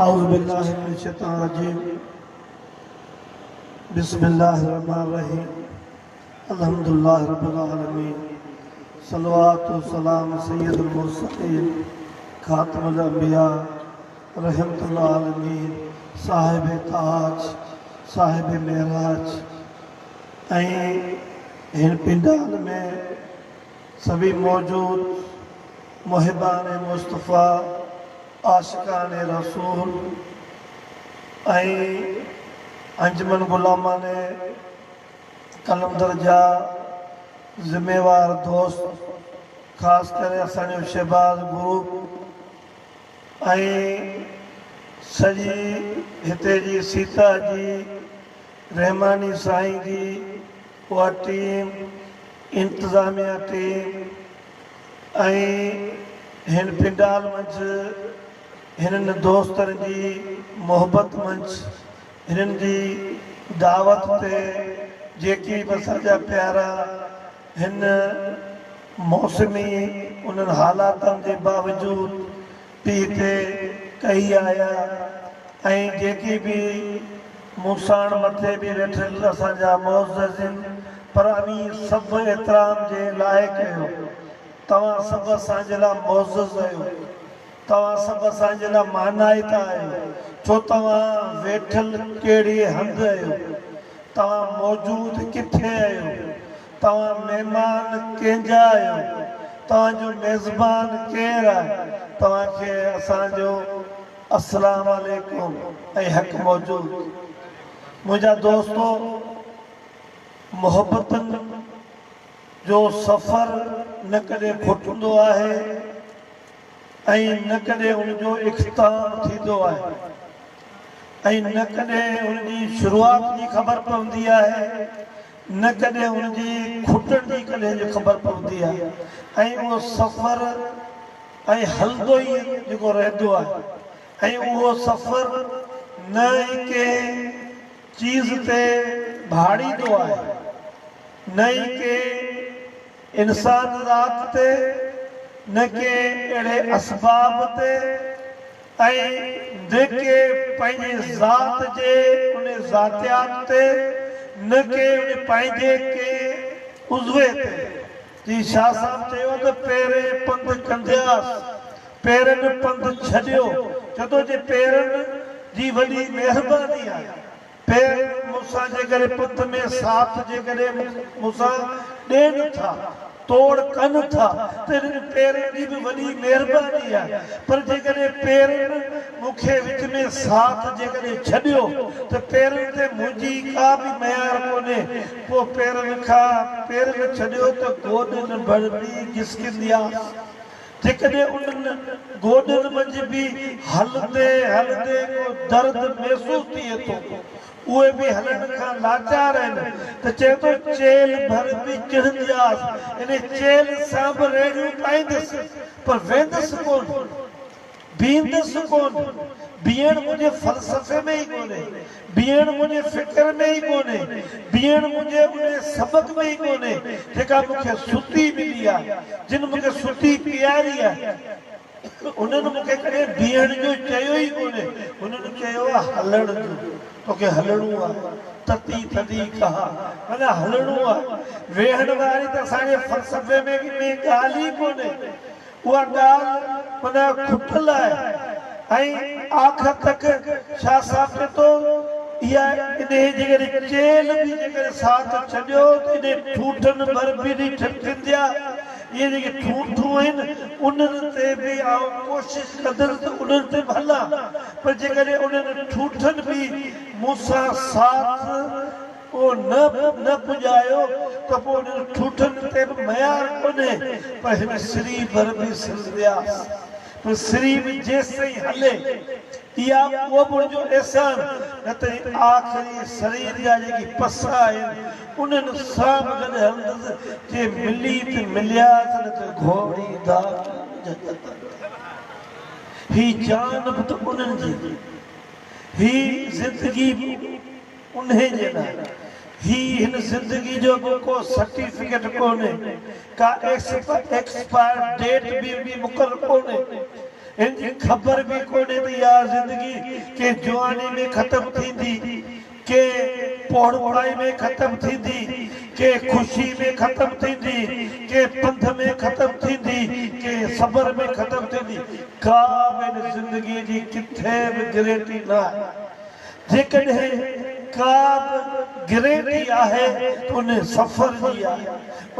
اعوذ بالله من الشيطان الرجيم بسم الله الرحمن الرحيم الحمد لله رب العالمين صلوات و سلام سيد المرسلين خاتم الانبياء رحمت العالمين صاحب تاج صاحب معراج ۽ هن پنڊال ۾ سڀئي موجود محبان مصطفيٰ، عاشقان رسول ۽ انجمن غلامان قلندر جا ذميوار دوست خاص ڪري اسان جو شهباز گروپ ۽ سڄي هتي جي سيتا جي رحماني سائين جي اها ٽيم، انتظاميا ٽيم ۽ هن پنڊال منجهه هنن دوستن جي محبت منجهه هنن جي دعوت تي جيڪي به اسان جا پيارا هن موسمي انهن حالاتن جي باوجود به هتي ڪهي آيا ۽ جيڪي به مون ساڻ مٿي به ويٺل اسان جا معززين پر اوهين سڀ احترام جي لائق آهيو. توهان سڀ اسان جي لاء معزز آهيو. توهان سڀ اسان جي لاء مانائتا آهيو. ڇو توهان ويٺل ڪهڙي هنڌ آهيو؟ توهان موجود ڪٿي آهيو؟ توهان مهمان ڪنهن جا آهيو؟ توهان جو ميزبان ڪير آهي؟ توهان کي اسان جو السلام عليڪم ۽ حق موجود. منهنجا دوستو! محبتن جو سفر نه ڪڏهن کٽندو آهي ۽ نه ڪڏهن ان جو اختتام ٿيندو آهي ۽ نه ڪڏهن ان جي شروعات جي خبر پوندي آهي نه ڪڏهن ان جي کٽڻ جي ڪڏهن جي خبر پوندي آهي ۽ اهو سفر ۽ هلندو ئي جيڪو رهندو آهي ۽ اهو سفر نه ئي ڪنهن چيز تي ڀاڙيندو آهي نه ئي ڪنهن انسان ذات تي نه ڪنهن اهڙي اسباب تي ۽ نه ڪي پنهنجي ذات جي ان ذاتيات تي نه ڪي ان پنهنجي ڪنهن عضوي تي. جي شاهه صاحب چيو ته پيرين پنڌ ڪندياس، پيرن پنڌ ڇڏيو، چوندو جي پيرن جي وڏي مهرباني آهي. پير مون سان جيڪڏهن پنڌ ۾ ساٿ جيڪڏهن مون سان ڏين ٿا، توڙ ڪن ٿا ته انهن پيرن جي به وڏي مهرباني آهي، پر جيڪڏهن پيرن مون کي وچ ۾ ساٿ جيڪڏهن ڇڏيو ته پيرن تي منهنجي ڪا به ميار ڪونهي، پوء پيرن کان پيرن ڇڏيو ته گوڏن ڀر به گسڪندياس. جيڪڏهن انهن گوڏن منجهه به هلندي هلندي ڪو درد محسوس ٿئي ٿو، اهي به هلڻ کان لاچار آهن ته چئي ٿو چيلهه ڀر به چڙهندياس، يعني چيلهه سان به ريڙهيون پائيندس، پر ويندس ڪونه، بيهندس ڪونه، بيهڻ منهنجي فلسفي ۾ ئي ڪونهي. بيهڻ منهنجي فڪر ۾ ئي ڪونهي، بيهڻ منهنجي انهي سبق ۾ ئي ڪونهي، جيڪا مون کي ستي ملي آهي، جن مون کي ستي پياري آهي، انهن مون کي ڪڏهن بيهڻ جو چيو ئي ڪونهي، انهن چيو آهي هلڻ جو، توکي هلڻو آهي، تتي ٿڌي ڪها، معنيٰ هلڻو آهي، ويهڻ واري ته اسان جي فلسفي ۾ ڳالهه ئي ڪونهي. اها ڳالهه معنيٰ کٽل آهي ۽ آخر تڪ شاهه صاحب چئي ٿو اها انهيء جيڪڏهن چيلهه به جيڪڏهن ساٿ ڇڏيو ته انهي ٺونٺن ڀر به ڏي ٺٺنديا اهي جيڪي ٺونٺون آهن انهن تي به آئون ڪوشش ڪندس ته انهن تي به هلان پر جيڪڏهن انهن ٺونٺن به مون سان ساٿ اهو نه نه پڄايو ته پوء انهن ٺوٺن تي به ميار ڪونهي پر هن سري ڀر به سرندياس پر سري به جيستائين هلي اها اهو به ان جو احسان نه ته هي آخري سرير جا جيڪي پس آهن انهن سان به گڏ هلندس جي ملي ته ملياس نه ته گهوڙي داخل جنت هي جان به ته انهن جي هي زندگي به انهي جي لاء هي هن زندگي جو به ڪو سرٽيفڪيٽ ڪونهي، ڪا ايڪسپائر ڊيٽ به مقرر ڪونهي. هن جي خبر به ڪونهي ته اها زندگي ڪنهن جواني ۾ ختم ٿيندي، ڪنهن پوڙهپائي ۾ ختم ٿيندي، ڪنهن خوشي ۾ ختم ٿيندي، ڪنهن پنڌ ۾ ختم ٿيندي، ڪنهن صبر ۾ ختم ٿيندي. ڪا به هن زندگيء جي ڪٿي به گرينٽي نه آهي. جيڪڏهن ڪا به گرينٽي آهي ته ان سفر جي آهي،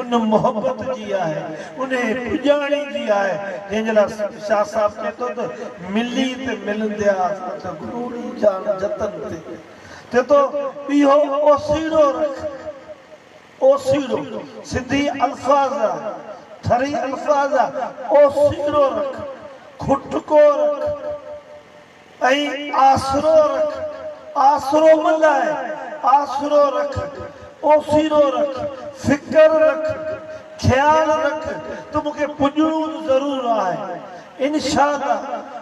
ان محبت جي آهي، انهي پڄاڻي جي آهي، جنهن جي لاء شاهه صاحب چئي ٿو ته ملي ته ملندياس نه ته گهوڙي جان جتن تي. چئي ٿو اهو اوسيڙو رک، اوسيڙو سنڌي الفاظ آهي، ٿري الفاظ آهي، اوسيڙو رک، کٽڪو رک. ۽ آسرو رک، آسرو مون لاء، آسرو رک، اوسيرو رک، فڪر رک، خيال رک ته مون کي پڄڻو ته ضرور آهي، انشاء الله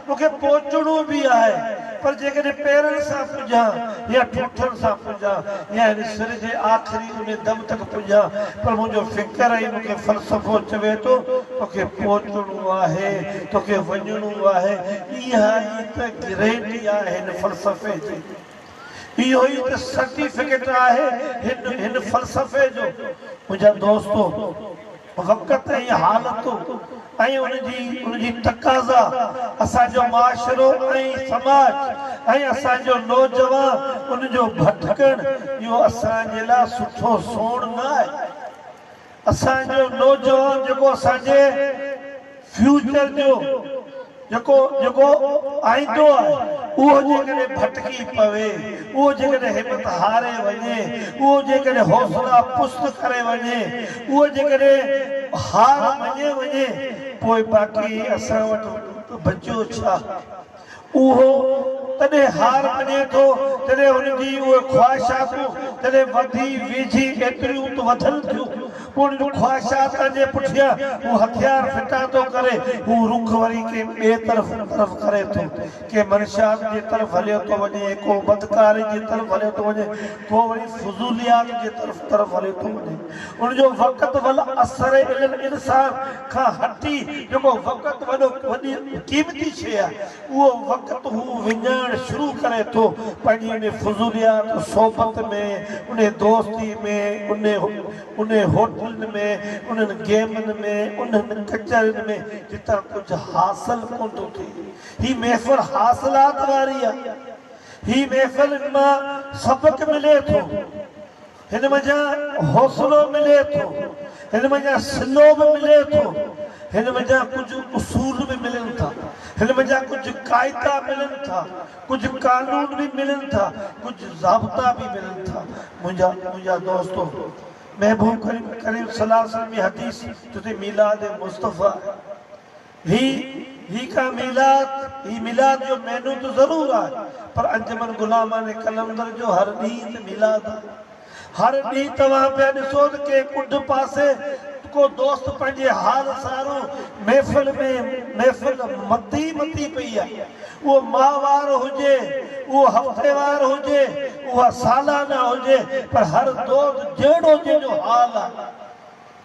مون کي پهچڻو به آهي، پر جيڪڏهن پيرن سان پڄان يا ٺونٺن سان پڄان يا هن سر جي آخري انهي دم تڪ پڄان، پر منهنجو فڪر ۽ مون کي فلسفو چوي ٿو توکي پهچڻو آهي، توکي وڃڻو آهي، اها ئي ته گرينٽي آهي هن فلسفي جي. اهو ئي ته سرٽيفڪيٽ آهي هن هن فلسفي جو. منهنجا دوستو! وقت ۽ حالتون ۽ ان جي ان جي تقاضا، اسان جو معاشرو ۽ سماج ۽ اسان جو نوجوان ان جو ڀٽڪڻ اهو اسان جي لاء سٺو سوڻ نه آهي. اسان جو نوجوان جيڪو اسان جي فيوچر جو جيڪو جيڪو آئيندو آهي اهو جيڪڏهن ڀٽڪي پوي، اهو جيڪڏهن همت هاري وڃي، اهو جيڪڏهن حوصلا پست ڪري وڃي، اهو جيڪڏهن هار مڃي وڃي پوء باقي اسان وٽ بچيو ڇا؟ اهو تڏهن هار مڃي ٿو جڏهن هن جي اهي خواهشاتون جڏهن وڌي ويجهي ايتريون ته وڌن ٿيون، پوء انهن خواهشاتن جي پٺيان هو هٿيار ڦٽا ٿو ڪري، هو رخ وري ڪنهن ٻئي طرف طرف ڪري ٿو، ڪنهن منشيات جي طرف هليو ٿو وڃي، ڪو بدڪاري جي طرف هليو ٿو وڃي، ڪو وري فضوليات جي طرف طرف هليو ٿو وڃي. ان جو وقت والاثر الي الانسان کان هٽي جيڪو وقت وڏو وڏي قيمتي شيء آهي اهو وقت هو وڃائڻ شروع ڪري ٿو پنهنجي انهي فضوليات صحبت ۾ انهي دوستي ۾ انهي انهي هوٽلن ۾ انهن گيمن ۾ انهن ڪچهرين ۾ جتان ڪجهه حاصل ڪونه ٿو ٿئي. هي محفل حاصلات واري آهي. هي محفل مان سبق ملي ٿو. هن منجهان حوصلو ملي ٿو، هن منجهان صلو به ملي ٿو، هن منجهان ڪجهه اصول به ملن ٿا، هن منجهان ڪجهه قاعدا ملن ٿا، ڪجهه قانون به ملن ٿا، ڪجهه ضابطا به ملن ٿا. منهنجا منهنجا دوستو! محبوب ڪريم ڪريم صلي الله عليه وسلم جي حديث جتي ميلاد مصطفيٰ آهي. هي هي ڪا ميلاد، هي ميلاد جو مهينو ته ضرور آهي، پر انجمن غلامان قلندر جو هر ڏينهن ته ميلاد آهي. هر ڏينهن توهان پيا ڏسو ته ڪنهن ڪنڊ پاسي ڪو دوست پنهنجي حال سارو محفل ۾ محفل متي متي پئي آهي. اهو ماهوار هجي، اهو هفتيوار هجي، اها سالانه هجي، پر هر دوست جهڙو جنهن جو حال آهي.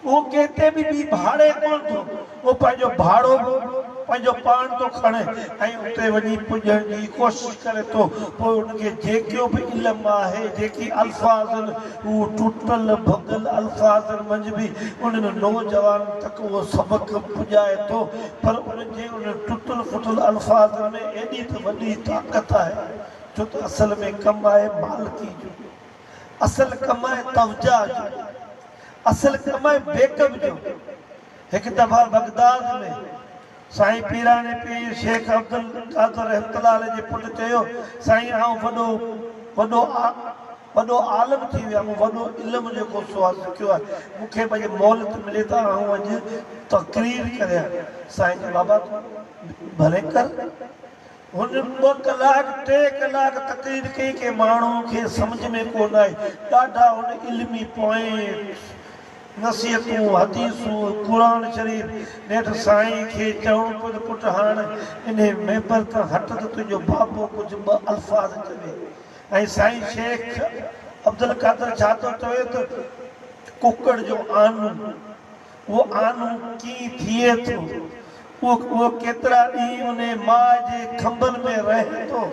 اهو ڪنهن تي به ٻي ڀاڙي ڪونه ٿو، اهو پنهنجو ڀاڙو به پنهنجو پاڻ ٿو کڻي ۽ اتي وڃي پڄڻ جي ڪوشش ڪري ٿو، پوء ان کي جيڪو به علم آهي، جيڪي الفاظ آهن، اهو ٽٽل ڀڳل الفاظن منجهه به انهن نوجوانن تڪ اهو سبق پڄائي ٿو، پر ان جي انهن ٽٽل ڦٽل الفاظن ۾ ايڏي ته وڏي طاقت آهي، ڇو ته اصل ۾ ڪم آهي مالڪي جو. اصل ڪم آهي توجه جو، اصل ڪم آهي بيڪ اپ جو. هڪ دفعا بغداد ۾ سائين پيراڻي پير شيخ عبدالقادر رحمة الله عليه جي پٽ چيو، سائين آئون وڏو وڏو وڏو عالم ٿي ويو آهيان، مون وڏو علم جيڪو سو آ سکيو آهي، مون کي به اڄ مهلت ملي ته آئون اڄ تقرير ڪريان. سائين چيو بابا تون ڀلي ڪر. هن ٻه ڪلاڪ ٽي ڪلاڪ تقرير ڪئي ڪنهن ماڻهو کي سمجهه ۾ ڪو نه آئي ڏاڍا هن علمي پوائنٽس نصيحتون حديثون قرآن شريف نيٺ سائين کي چوڻو پيو ته پٽ هاڻ انهي ميمبر تان هٽ ته تنهنجو بابو ڪجهه ٻه الفاظ چوي ۽ سائين شيخ عبدالقادر ڇا ٿو چوي ته ڪڪڙ جو آنو اهو آنو ڪيئن ٿئي ٿو؟ اهو اهو ڪيترا ڏينهن انهي ماء جي کنڀن ۾ رهي ٿو،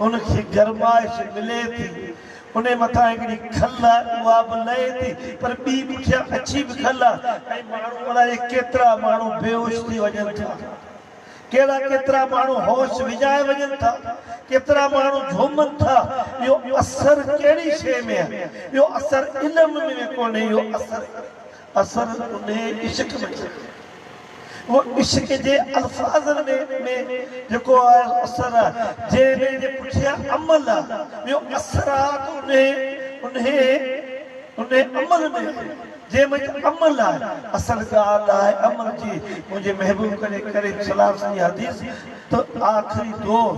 ان کي گرمائش ملي ٿي، انهي مٿان هڪڙي کل آهي اها به لهي ٿي، پر ٻي پٺيان اڇي به کل آهي ۽ ماڻهو الائي ڪيترا ماڻهو بيهوش ٿي وڃن ٿا، ڪهڙا ڪيترا ماڻهو هوش وڃائي وڃن ٿا، ڪيترا ماڻهو جهومن ٿا، اهو اثر ڪهڙي شيء ۾ آهي؟ اهو اثر علم ۾ ڪونهي، اهو اثر اثر انهي عشق ۾ ٿئي ٿو. اهو عشق جي الفاظن ۾ ۾ جيڪو آهي اثر آهي، جنهن ۾ جي پٺيان عمل آهي، اهو اثرات انهي انهي انهي عمل ۾ آهي، جنهن منجهه عمل آهي. اصل ڳالهه آهي عمل جي. منهنجي محبوب ڪريم صلي الله عليه وسلم جي حديث ته آخري دور.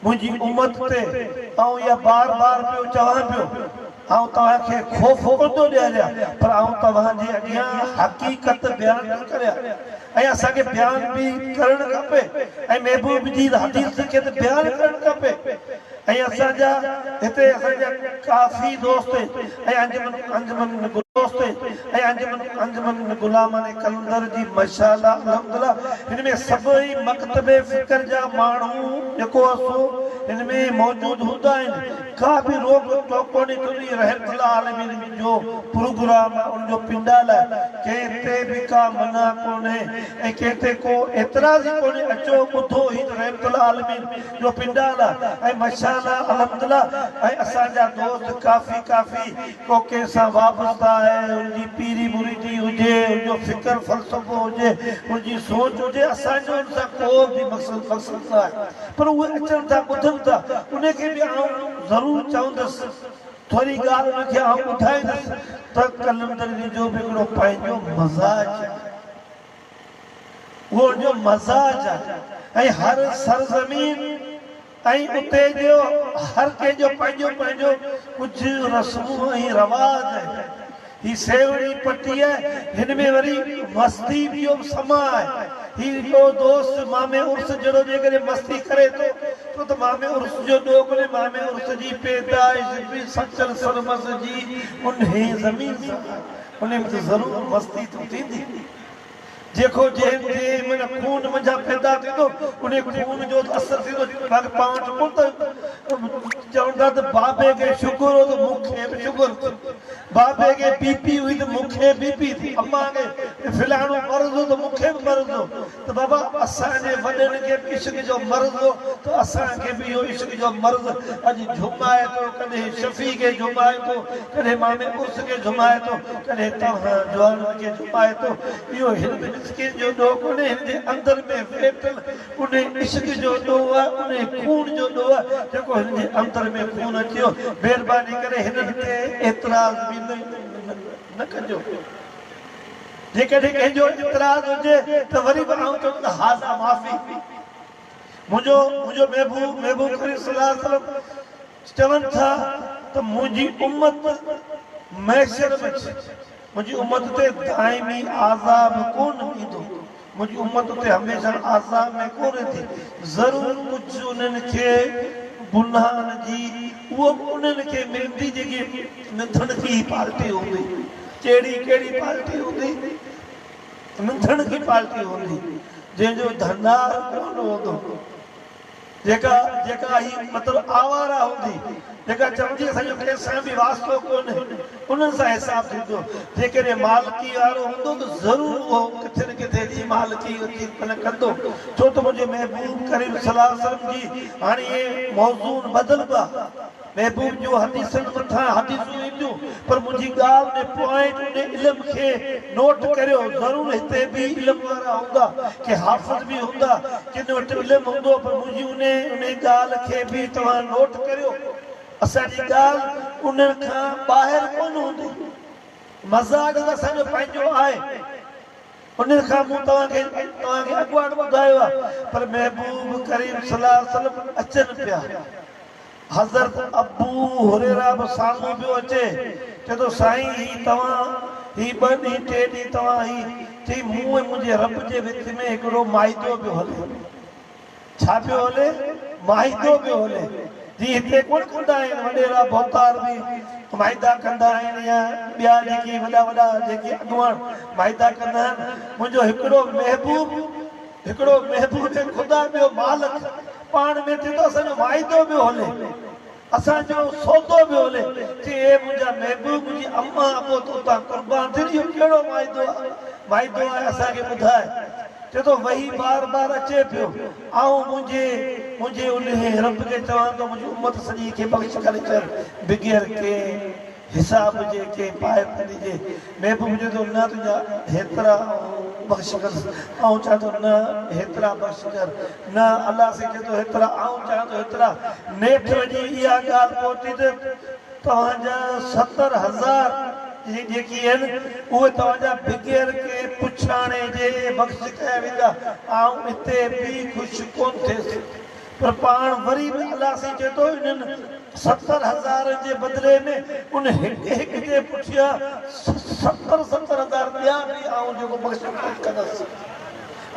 منهنجي امت تي آئون اها بار بار پيو چوان پيو، آئون توهان کي خوف ڪونه ٿو ڏياريان پر آئون توهان جي اڳيان حقيقت بيان ٿو ڪريان ۽ اسان کي بيان به ڪرڻ کپي ۽ محبوب جي حديث کي ته بيان ڪرڻ کپي ۽ اسان جا هتي اسان جا ڪافي دوست ۽ انجمن انجمن دوست ۽ انجمن انجمن غلامان قلندر جي ماشاءالله الحمدلله هن ۾ سڀئي مڪتب فڪر جا ماڻهو جيڪو آهي سو هن ۾ موجود هوندا آهن ڪا به روڪ ٽوڪ ڪونهي ٿيندي هي رحمت اللعالمين جو پروگرام آهي ان جو پنڊال آهي ڪنهن تي به ڪا منع ڪونهي ۽ ڪنهن تي ڪو اعتراض ئي ڪونهي اچو ٻڌو هي ته رحمت اللعالمين جو پنڊال آهي ۽ ماشاءالله الحمدلله ۽ اسان جا دوست ڪافي ڪافي ڪو ڪنهن سان وابسته آهي، ان جي پيري مريدي هجي، ان جو فڪر فلسفو هجي، ان جي سوچ هجي، اسان جو ان سان ڪو به مقصد مقصد نه آهي پر اهي اچن ٿا ٻڌن ٿا انهي کي به آئون ضرور چوندس ٿوري ڳالهه ان کي آئون ٻڌائيندس ته قلندري جو به هڪڙو پنهنجو مزاج آهي. اهو ان جو مزاج آهي ۽ هر سرزمين ۽ اتي جو هر ڪنهن جو پنهنجو پنهنجو ڪجهه رسمون ۽ رواج آهن. هي سيوهڻي پٽي آهي، هن ۾ وري مستي جو به سما آهي. هي ڪو دوست مامي عرس جهڙو جيڪڏهن مستي ڪري ٿو ڇو ته مامي عرس جو ڏوهه ڪونهي، مامي عرس جي پيدائش به سچل سرمست جي انهي زمين سان آهي، انهي ۾ ته ضرور مستي ته ٿيندي. جيڪو جنهن جي من خون منجهان پيدا ٿيندو، انهي خون جو ته اثر ٿيندو. باقي پاڻ وٽ ڪونه ته چون ٿا ته بابي کي شگر هو ته مون کي به شگر ٿي، بابي کي بي پي هئي ته مون کي بي پي ٿي، امان کي فلاڻو مرض هو ته مون کي به مرض هو. ته بابا اسان جي وڏن کي به عشق جو مرض هو ته اسان کي به اهو عشق جو مرض اڄ جهومائي ٿو، ڪڏهن شفيع کي جهومائي ٿو، ڪڏهن مامي عرس کي جهومائي ٿو، ڪڏهن توهان جوانن کي جهومائي ٿو. اهو هن مسڪين جو ڏوهه ڪونهي، هن جي اندر ۾ ويٺل انهي عشق جو ڏوهه آهي، انهي خون جو ڏوهه آهي جيڪو هن جي اندر ۾ خون اچيو. مهرباني ڪري هنن تي اعتراض به نه ڪجو. جيڪڏهن ڪنهن جو اعتراض هجي ته وري به آئون چوندس ته هذا معافي. منهنجو منهنجو محبوب محبوب ڪريم صلي الله عليه وسلم چون ٿا ته منهنجي امت محشر ۾ منهنجي امت تي دائمي عذاب ڪونه ايندو، منهنجي امت تي هميشه عذاب ۾ ڪونه رهندي، ضرور ڪجهه انهن کي گناهن جي اهو به انهن کي ملندي جيڪي نڌڻڪي پالٽي هوندي. ڪهڙي ڪهڙي پارٽي هوندي؟ ننڌڻڪي پارٽي هوندي، جنهن جو ڌنار ڪونه هوندو، جيڪا جيڪا هي مطلب آواره هوندي، جيڪا چوندي اسان جو ڪنهن سان به واسطو ڪونهي، انهن سان حساب ٿيندو. جيڪڏهن مالڪي وارو هوندو ته ضرور اهو ڪٿي نه ڪٿي اچي مالڪي اچي من ڪندو، ڇو ته منهنجي محبوب ڪريم صلي الله عليه وسلم جي هاڻي اهي موضوع بدلبا. محبوب جون حديثن مٿان حديثون اينديون پر منهنجي ڳالهه ۾ پوائنٽ انهي علم کي نوٽ ڪريو ضرور هتي به علم وارا هوندا ڪي حافظ به هوندا ڪن وٽ علم هوندو پر منهنجي انهي انهي ڳالهه کي به توهان نوٽ ڪريو اسان جي ڳالهه انهن کان ٻاهر ڪونه هوندي مزاج ته اسان جو پنهنجو آهي. انهن کان مون توهان کي توهان کي اڳواٽ ٻڌايو آهي پر محبوب ڪريم صلي الله عليه وسلم اچن پيا. حضرت ابو هريره به سامهون پيو اچي، چئي ٿو سائين هي توهان هي ٻه ڏينهن ٽي ڏينهن توهان هي چئي مون ۽ منهنجي رب جي وچ ۾ هڪڙو معاهدو پيو هلي. ڇا پيو هلي؟ معاهدو پيو هلي. جي هتي ڪونه ڪندا آهن وڏيرا ڀوتار به معاهدا ڪندا آهن يا ٻيا جيڪي وڏا وڏا جيڪي اڳواڻ معاهدا ڪندا آهن. منهنجو هڪڙو محبوب. هڪڙو محبوب خدا ٻيو مالڪ پاڻ ۾ ٿئي ٿو اسان جو واعدو پيو هلي اسان جو سودو پيو هلي چي اي منهنجا محبوب منهنجي اما ابو تو تان قربان ٿين اهو ڪهڙو واعدو آهي واعدو آهي اسان کي ٻڌاء چئي ٿو وحي بار بار اچي پيو آئون منهنجي منهنجي انهي رب کي چوان ٿو منهنجي امت سڄي کي بخش ڪري ڇڏ بغير ڪنهن حساب جي ڪنهن پائي پني جي محبوب چئي ٿو نه تنهنجا هيترا آئون بخش ڪندس آئون چوان ٿو نه هيترا بخش ڪر نه الله سائين چئي ٿو هيترا آئون چوان ٿو هيترا نيٺ وڃي اها ڳالهه پهتي ته توهان جا 70,000 جيڪي آهن اهي توهان جا بغير ڪنهن پڇاڻي جي بخش ڪيا ويندا آئون اتي به خوش ڪونه ٿيس. پر پاڻ وري به الله سائين چئي ٿو انهن 70 هزارن جي بدلي ۾ ان هڪ هڪ جي پٺيان 70 70 هزار ٻيا به آئون جيڪو بخش ڪندس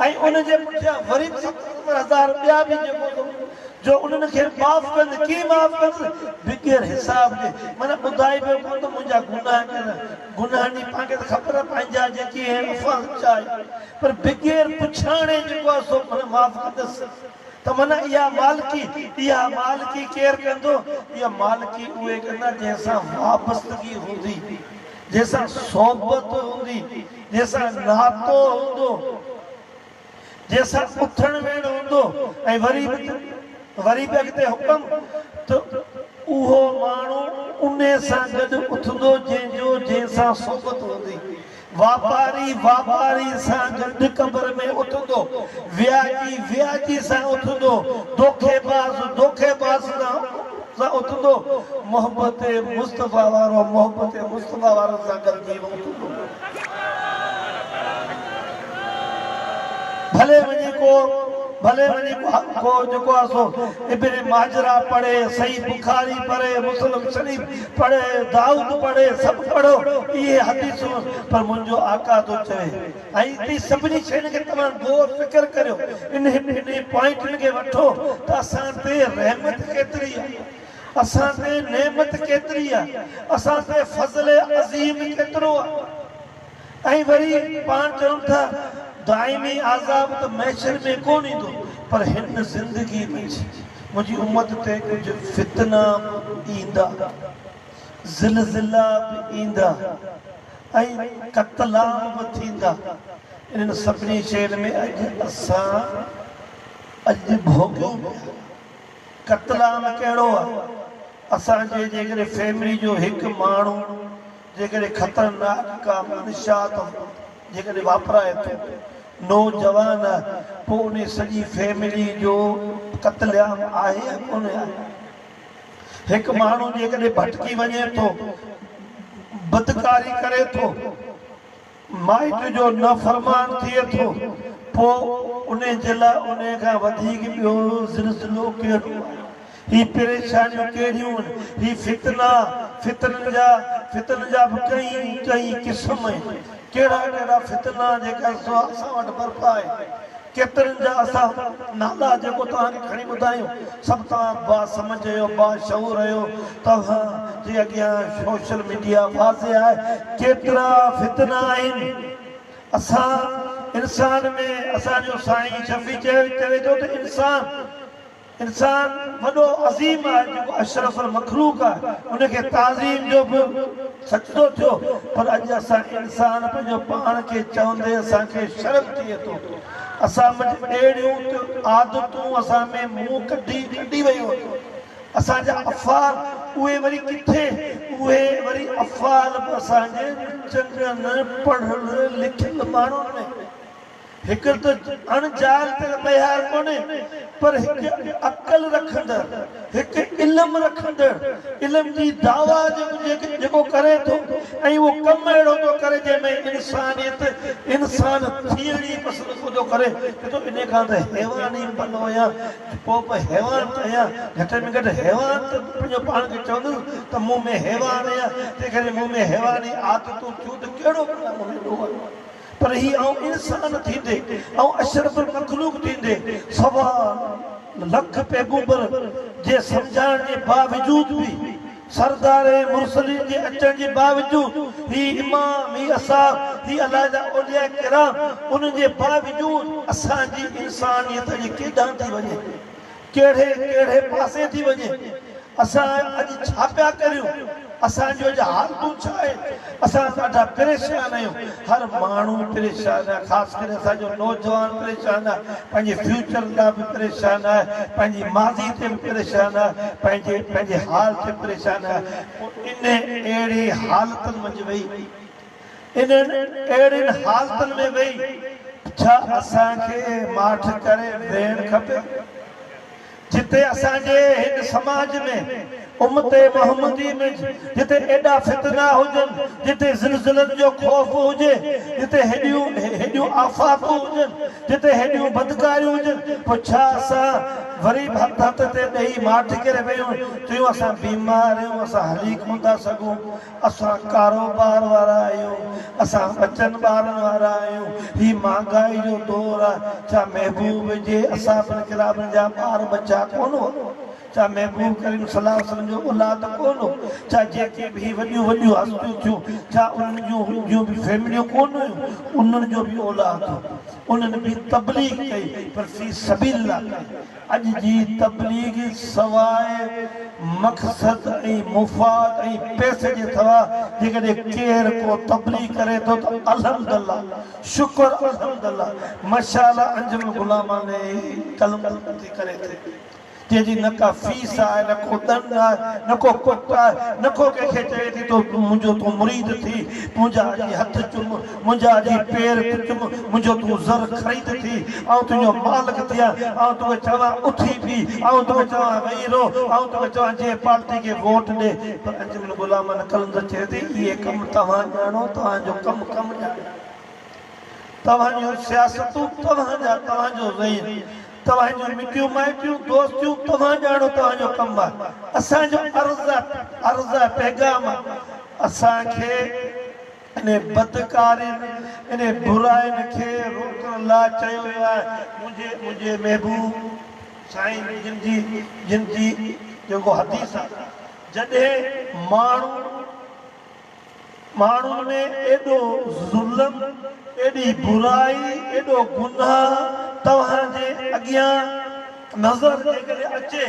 ۽ ان جي پٺيان وري به 70 70 هزار ٻيا به جيڪو جو انهن کي معاف ڪندس ڪيئن معاف ڪندس بغير حساب جي معنيٰ ٻڌائي پيو ڪونه ته منهنجا گناهه ڪهڙا گناهن جي پاڻ کي ته خبر آهي پنهنجا جيڪي آهن افواهه ڇا آهي پر بغير پڇاڻي جيڪو آهي سو معنيٰ معاف ڪندس ته معنيٰ اها مالڪي، اها مالڪي ڪير ڪندو؟ اها مالڪي اهي ڪندا جنهن سان وابستگي هوندي، جنهن سان صحبت هوندي، جنهن سان ناتو هوندو، جنهن سان اٿڻ ويهڻ هوندو ۽ وري به وري به اڳتي حڪم ته اهو ماڻهو انهي سان گڏ اٿندو جنهن جو جنهن سان صحبت هوندي. واپاري واپاري سان گڏ قبر ۾ اٿندو، وياجي وياجي سان اٿندو، دوکيباز دوکيباز سان اٿندو، محبت مصطفيٰ وارو محبت مصطفيٰ وارن سان گڏجي به اٿندو. ڀلي وڃي ڪو ڀلي وڃي ڪو جيڪو آهي سو ابن ماجرا پڙهي، صحيح بخاري پڙهي، مسلم شريف پڙهي، دائود پڙهي، سڀ پڙهو اهي حديثون پر منهنجو آقا ٿو چوي ۽ اتي سڀني شين کي توهان غور فڪر ڪريو انهي انهي پوائنٽن کي وٺو ته اسان تي رحمت ڪيتري آهي اسان تي نعمت ڪيتري آهي اسان تي فضل عظيم ڪيترو آهي. ۽ وري پاڻ چون ٿا دائمي عذاب ته محشر ۾ ڪونه ايندو پر هن زندگي ۾ منهنجي امت تي ڪجهه فتنا به ايندا، زلزلا به ايندا ۽ قتلام به ٿيندا. انهن سڀني شين ۾ اڄ اسان اڄ ڀوڳيون پيا. قتلام ڪهڙو آهي؟ اسان جي جيڪڏهن فيملي جو هڪ ماڻهو جيڪڏهن خطرناڪ ڪا منشيات جيڪڏهن واپرائي ٿو، نوجوان آهي، پوء انهي سڄي فيملي جو قتل عام آهي يا ڪونهي آهي؟ هڪ ماڻهو جيڪڏهن ڀٽڪي وڃي ٿو، بدڪاري ڪري ٿو، مائٽ جو نافرمان ٿئي ٿو، پوء انهي جي لاء انهي کان وڌيڪ ٻيو زلزلو ڪهڙو آهي؟ هي پريشانيون ڪهڙيون آهن؟ هي فتنا، فتنن جا، فتنن جا به ڪئين ڪئين قسم آهن. ڪهڙا ڪهڙا فتنا جيڪا سو اسان وٽ برپا آهن. ڪيترن جا اسان نالا جيڪو توهان کي کڻي ٻڌايون، سڀ توهان با سمجهه آهيو، با شعور آهيو، توهان جي اڳيان سوشل ميڊيا واضح آهي، ڪيترا فتنا آهن اسان انسان ۾، اسان جو سائين شفيع چوي ٿو ته انسان. انسان وڏو عظيم آهي جيڪو اشرف المخلوق آهي ان کي تعظيم جو به سجدو ٿيو پر اڄ اسان انسان پنهنجو پاڻ کي چوندي اسان کي شرم ٿئي ٿو اسان منجهه اهڙيون ته عادتون اسان ۾ منهن ڪڍي ڪڍي ويون آهن اسان جا افعال اهي وري ڪٿي اهي وري افعال به اسان جي چڱن پڙهيل لکيل ماڻهن ۾ هڪ ته اڻ جاهل تي ته ميار ڪونهي پر هڪ عقل رکندڙ، هڪ علم رکندڙ، علم جي دعويٰ جيڪو ڪري ٿو ۽ اهو ڪم اهڙو ٿو ڪري جنهن ۾ انسانيت انسان ٿيڻ ئي پسند ڪونه ٿو ڪري چئي ٿو انهي کان ته حيوان ئي ڀلو آهيان پوء به حيوان ته آهيان گهٽ ۾ گهٽ حيوان ته پنهنجو پاڻ کي چوندس ته مون ۾ حيوان آهيان تنهنڪري مون ۾ حيواني عادتون ٿيون ته ڪهڙو ڀلا مون ۾ ڏوهه آهي. پر هي آئون انسان ٿيندي، آئون اشرف المخلوق ٿيندي، سوا لک پيغمبر جي سمجهائڻ جي باوجود به سردار مرسلين جي اچڻ جي باوجود، هي امام، هي اصحاب، هي الله جا اولياء ڪرام، انهن جي باوجود اسان جي انسانيت اڄ ڪيڏانهن ٿي وڃي؟ ڪهڙي ڪهڙي پاسي ٿي وڃي؟ اسان اڄ ڇا پيا ڪريون؟ اسان جون اڄ حالتون ڇا آهن؟ اسان ڏاڍا پريشان آهيون. هر ماڻهو پريشان آهي، خاص ڪري اسان جو نوجوان پريشان آهي، پنهنجي فيوچر لاء به پريشان آهي، پنهنجي ماضي تي به پريشان آهي، پنهنجي پنهنجي حال تي پريشان آهي. پوء انهي اهڙي حالتن منجهه ويهي، انهن اهڙين حالتن ۾ ويهي ڇا اسان کي ماٺ ڪري ويهڻ کپي؟ جتي اسان جي هن سماج ۾ امت محمدي ۾ جتي ايڏا فتنا هجن، جتي زلزلن جو خوف هجي، جتي هيڏيون هيڏيون آفاتون هجن، جتي هيڏيون بدڪاريون هجن، پوء ڇا اسان وري به هٿ هٿ تي ڏئي ماٺ ڪري ويهون؟ چيون اسان بيمار آهيون، اسان هلي ڪونه ٿا سگهون. اسان ڪاروبار وارا آهيون، اسان ٻچن ٻارن وارا آهيون، هي مهانگائي جو دور آهي، ڇا محبوب جي اصحابن ڪرامن جا ٻار ٻچا ڪونه هئا؟ ڇا محبوب ڪريم صلي الله عليه وسلم جو اولاد ڪونه هو؟ ڇا جيڪي به هي وڏيون وڏيون هستيون ٿيون، ڇا انهن جون جون به فيمليون ڪونه هيون؟ انهن جو به اولاد هو، انهن به تبليغ ڪئي پر في سبيل الله ڪئي. اڄ جي تبليغ سواء مقصد ۽ مفاد ۽ پئسي جي ٿوا جيڪڏهن ڪير ڪو تبليغ ڪري ٿو ته الحمدالله شڪر الحمدالله مشاءالله انجمن غلامانه قلم ٿي ڪري ٿي جنهن جي نه ڪا فيس آهي نه ڪو ڏنڊ آهي نه ڪو ڪٽ آهي نه ڪو ڪنهن کي چوي ٿي تو منهنجو تون مريد ٿي منهنجا اچي هٿ چم منهنجا اچي پير چم، منهنجو تون زر خريد ٿي، آئون تنهنجو مالڪ ٿيان، آئون توکي چوان اٿي بيهه، آئون توکي چوان ويهي رهه، آئون توکي چوان جنهن پارٽي کي ووٽ ڏي. پر انجمن غلامن قلندر چيو ته اهي ڪم توهان ڄاڻو، توهان جو ڪم ڪم ڄاڻي. توهان جون سياستون توهان جا، توهان جو ذهن، توهان جون مٽيون مائٽيون، دوستيون توهان ڄاڻو، توهان جو ڪم آهي. اسان جو عرض آهي، عرض آهي، پيغام آهي، اسان کي. انهي بدڪارين، انهي براين کي روڪڻ لاء چيو ويو آهي. منهنجي منهنجي محبوب سائين جن جي جن جي جيڪو حديث آهي، جڏهن ماڻهو ماڻهن ۾ ايڏو ظلم، ايڏي برائي، ايڏو گناهه توهان جي اڳيان نظر جيڪڏهن اچي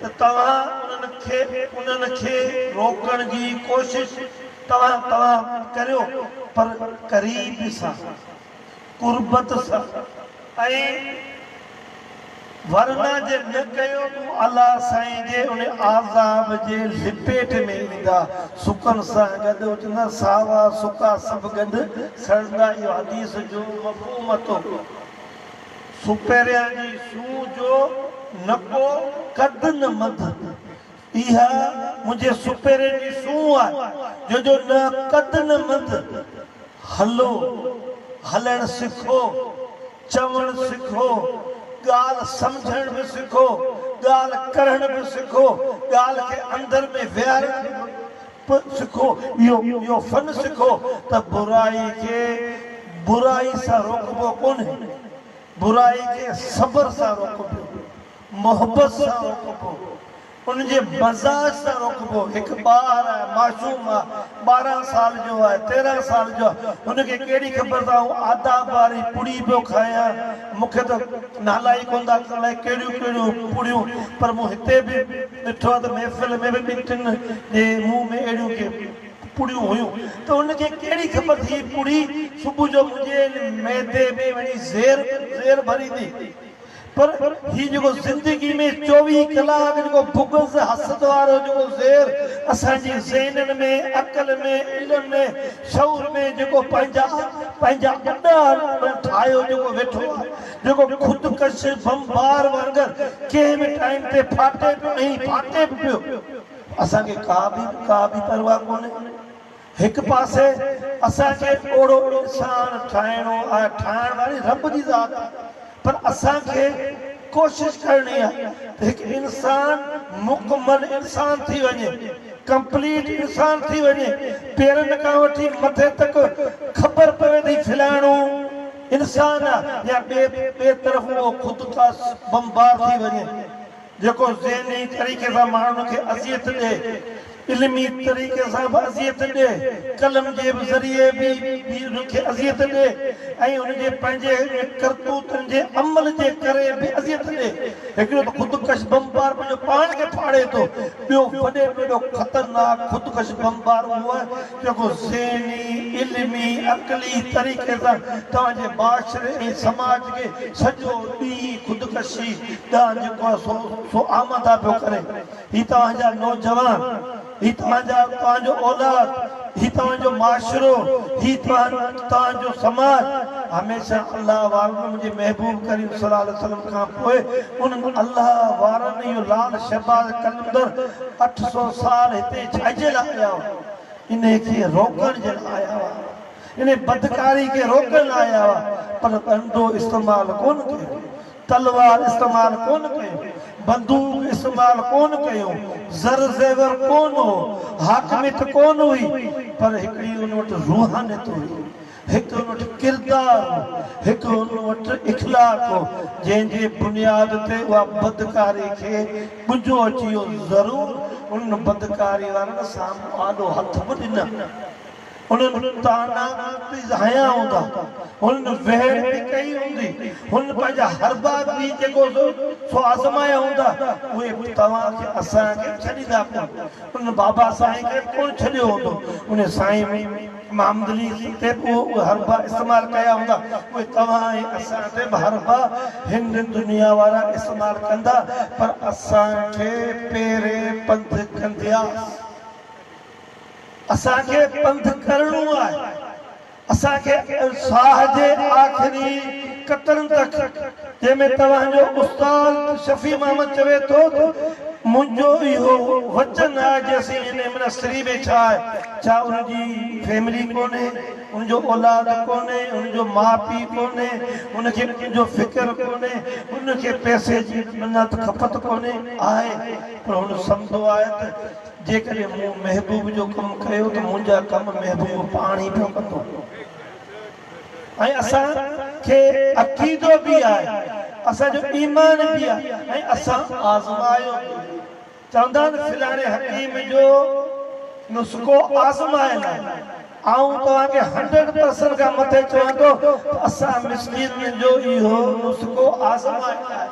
ته توهان انهن کي انهن کي روڪڻ جي ڪوشش توهان توهان ڪريو پر قريب سان، قربت سان ۽ ورنه جي نه ڪيو ته الله سائين جي ان عذاب جي لپيٽ ۾ ايندا، سڪن سان گڏ اچندا، ساوا سڪا سڀ گڏ سڙندا اهو حديث جو مفهوم اٿو. سپهريان جي سونهن جو نه ڪو قد نه مد. اها منهنجي سپهرين جي سونهن آهي، جو جو نه قد نه مد. هلو، هلڻ سکو، چوڻ سکو، ڳالهه سمجهڻ به سکو، ڳالهه ڪرڻ به سکو، ڳالهه کي اندر ۾ ويهارڻ به سکو، اهو اهو فن سکو ته برائي کي برائي سان روڪبو ڪونهي، برائي کي صبر سان روڪبو. محبت سان روڪبو، ان جي مزاج سان روڪبو، هڪ ٻار آهي، معصوم آهي، 12 سال جو آهي، 13 سال جو آهي، هن کي ڪهڙي خبر ته آئون آداب واري پڙي پيو کايان، مون کي ته نالا ئي ڪونه ٿا اچن، الائي ڪهڙيون ڪهڙيون پڙيون، پر مون هتي به ڏٺو آهي ته محفل ۾ به ٻن ٽن جي منهن ۾ اهڙيون ڪي پڙيون هيون ته هن کي ڪهڙي خبر ته هي پڙي صبح جو منهنجي معدي ۾ وڃي زهر زهر ڀريندي. پر هي جيڪو زندگي ۾ 24 ڪلاڪ جيڪو بغض حسد وارو جيڪو زهر اسان جي ذهنن ۾ عقل ۾ علم ۾ شعور ۾ جيڪو پنهنجا پنهنجا اڏا ٺاهيو جيڪو ويٺو آهي جيڪو خودڪش بمبار وانگر ڪنهن به ٽائيم تي ڦاٽي پيو ۽ ڦاٽي به پيو اسان کي ڪا به ڪا به پرواهه ڪونهي. هڪ پاسي اسان کي اوڙو انسان ٺاهڻو آهي، ٺاهڻ واري رب جي ذات آهي، پر اسان کي ڪوشش ڪرڻي آهي ته هڪ انسان مڪمل انسان ٿي وڃي، ڪمپليٽ انسان ٿي وڃي، پيرن کان وٺي مٿي تڪ خبر پوي ته هي فلاڻو انسان آهي يا ٻئي ٻئي طرف اهو خودڪش بمبار ٿي وڃي، جيڪو ذهني طريقي سان ماڻهن کي اذيت ڏئي. علمي طريقي سان به اذيت ڏي، قلم جي به ذريعي به انهن کي اذيت ڏي ۽ ان جي پنهنجي ڪرتوتن جي عمل جي ڪري به اذيت ڏي. هڪڙو ته خودڪش بمبار پنهنجو پاڻ کي ڦاڙي ٿو، ٻيو وڏي ۾ وڏو خطرناڪ خودڪش بمبار اهو آهي جيڪو ذهني، علمي، عقلي طريقي سان توهان جي معاشري ۽ سماج کي سڄو ڏينهن خودڪشي ڏانهن جيڪو آهي سو سو آماده پيو ڪري. هي توهان جا نوجوان، هي توهان جا توهان جو اولاد، هي توهان جو معاشرو، هي توهان توهان جو سماج هميشه الله وارن منهنجي محبوب ڪريم صلي الله عليه وسلم کان پوء انهن الله وارن اهو لال شهباز قلندر 800 سال هتي ڇاجي لاء آيا هئا؟ انهي کي روڪڻ جي لاء آيا هئا. انهي بدڪاري کي روڪڻ لاء آيا هئا پر ڏنڊو استعمال ڪونه ڪيو. تلوار استعمال ڪونه ڪيو، بندوق استعمال ڪونه ڪيو، زر زيور ڪونه هو، حاڪميت ڪونه هئي، پر هڪڙي ان وٽ روحانيت هئي، هڪ ان وٽ ڪردار هو، هڪ ان وٽ اخلاق هو، جنهن جي بنياد تي اها بدڪاري کي ٻنجو اچي ويو، ضرور انهن بدڪاري وارن سامهون آڏو هٿ به ڏنا. انهن طعنا به هنيا هوندا، هنن ويڙهه به ڪئي هوندي، هنن پنهنجا حربا به جيڪو سو آزمايا هوندا، اهي توهان کي اسان کي به ڇڏيندا ڪونه، انهن بابا سائين کي به ڪونه ڇڏيو هوندو، انهي سائين محمد علي تي به اهي حربا استعمال ڪيا هوندا، اهي توهان ۽ اسان تي به حربا هن دنيا وارا استعمال ڪندا، پر اسان کي پيرين پنڌ ڪندياس. اسان کي پنڌ ڪرڻو آهي. اسان کي ساهه جي آخري قطرن تڪ، جنهن ۾ توهان جو استاد شفيع محمد چوي ٿو ته منهنجو اهو وچن آهي جيسين هن منسٽري ۾ ڇا آهي، ڇا ان جي فيملي ڪونهي، ان جو اولاد ڪونهي، ان جو ماء پيء ڪونهي، ان کي ان جو فڪر ڪونهي، ان کي پئسي جي منت کپت ڪونهي، آهي پر هن سمجهندو آهي ته جيڪڏهن مون محبوب جو ڪم ڪيو ته منهنجا ڪم محبوب پاڻ ئي پيو ڪندو ۽ اسان کي عقيدو به آهي، اسان جو ايمان به آهي ۽ اسان آزمايو به آهي. چوندا آهن فلاڻي حڪيم جو نسخو آزمايل آهي. آئون توهان کي هنڊريڊ پرسنٽ کان مٿي چوان ٿو ته اسان مسڪينن جو اهو نسخو آزمايل آهي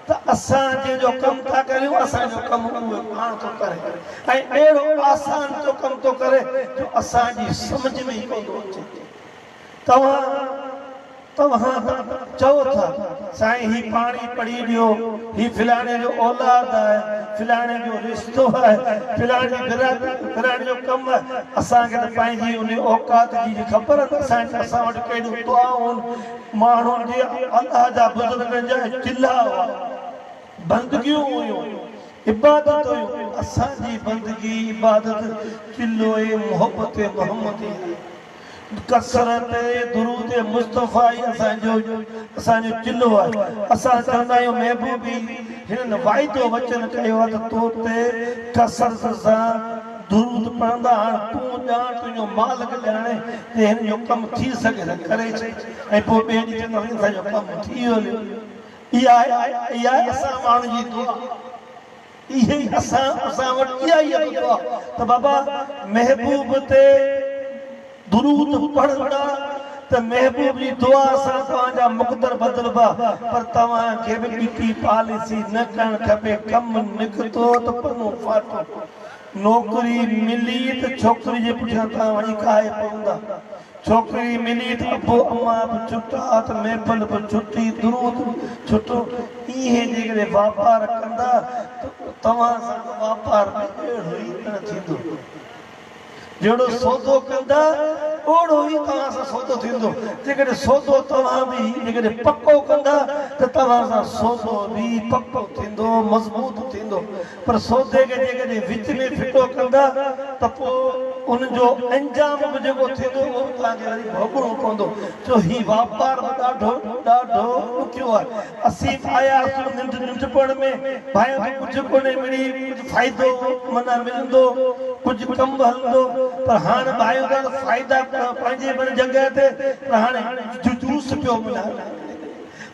ته اسان جنهن جو ڪم ٿا ڪريون اسان جو ڪم اهو پاڻ ٿو ڪري ۽ اهڙو آسان ٿو ڪم ٿو ڪري جو اسان جي سمجهه ۾ ئي ڪونه ٿو اچي. توهان توهان چئو ٿا، سائين هي پاڻي پڙهي ڏيو، هي فلاڻي جو اولاد آهي، فلاڻي جو رشتو آهي، فلاڻي جي برادري، فلاڻي جو ڪم آهي، اسان کي ته پنهنجي انهي اوقات جي جي خبر نه اسان اسان وٽ ڪهڙيون دعائون ماڻهن جي الله جا بزرگن جا چلها هئا، بندگيون هيون، عبادت هيون، اسان جي بندگي عبادت چلهو محبت محمدي آهي. ڪثرت درود مصطفيٰ ئي اسان جو اسان جو چلهو آهي. اسان چوندا آهيون محبوب ئي هنن واعدو وچن ڪيو آهي ته تو تي ڪثرت سان درود پڙهندا هاڻ تون ڄاڻ تنهنجو مالڪ ڄاڻي جي هن جو ڪم ٿي سگهي ته ڪري ڇڏ ۽ پوء ٻئي ڏينهن چونداسين اسان جو ڪم ٿي ويو هليو. اها آهي اسان ماڻهن جي دعا. اهي ئي اسان اسان وٽ اها ئي هڪ دعا ته بابا محبوب تي درود پڙهندا ته محبوب جي دعا سان توهان جا مقدر بدلبا پر توهان کي به ٻٽي پاليسي نه ڪرڻ کپي ڪم نڪتو ته پنو ڦاٽو نوڪري ملي ته ڇوڪري جي پٺيان توهان وڃي ڪاهي پوندا ڇوڪري ملي ته ابو امان به ڇٽا ته محفل به ڇٽي، درود به ڇٽو. ايئن جيڪڏهن واپار ڪندا ته توهان سان واپار به اهڙو ئي پڻ ٿيندو. جهڙو سودو ڪندا اوهڙو ئي توهان سان سودو ٿيندو. جيڪڏهن سودو توهان به جيڪڏهن پڪو ڪندا ته توهان سان سودو به پڪو ٿيندو، مضبوط ٿيندو. پر سودي کي جيڪڏهن وچ ۾ ڦٽو ڪندا ته پوء ان جو انجام به جيڪو ٿيندو اهو به توهان کي وري ڀوڳڻو پوندو ڇو هي واپار به ڏاڍو ڏاڍو ڏکيو آهي. اسين به آياسون ننڍ ننڍپڻ ۾ ڀانئيو ته ڪجهه ڪونهي مڙئي ڪجهه فائدو معنيٰ ملندو ڪجهه ڪم به هلندو پر هاڻ ڀانئيون ٿا ته فائدا پنهنجي بڻ جڳهه تي پر هاڻي جوس پيو معنيٰ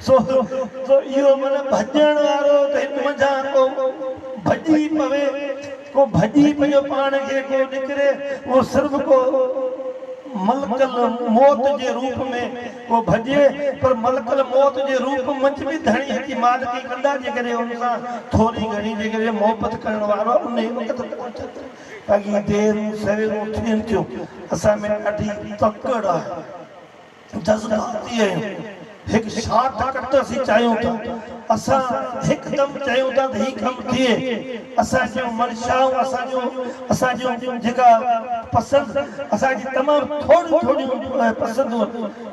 سو اهو معنيٰ ڀڄڻ وارو ته هن منجهان ڪو ڀڄي پوي، ڪو ڀڄي پنهنجو پاڻ کي ڪو نڪري، اهو صرف ڪو ملڪ الموت جي روپ ۾ ڪو ڀڄي، پر ملڪ الموت جي روپ منجهه به ڌڻي اچي مالڪي ڪندا، جيڪڏهن ان سان ٿوري گهڻي جيڪڏهن محبت ڪرڻ وارو آهي، انهيء وقت پهچن ته باقي ديرون سويرون ٿين ٿيون، اسان ۾ ڏاڍي تڪڙ آهي. جذباتي آهيون، هڪ شارٽ ڪٽ اسين چاهيون ٿا، اسان هڪدم چاهيون ٿا ته هي ڪم ٿئي، اسان جون منشائون، اسان جون اسان جون جيڪا پسند، اسان جي تمام ٿوريون ٿوريون پسندون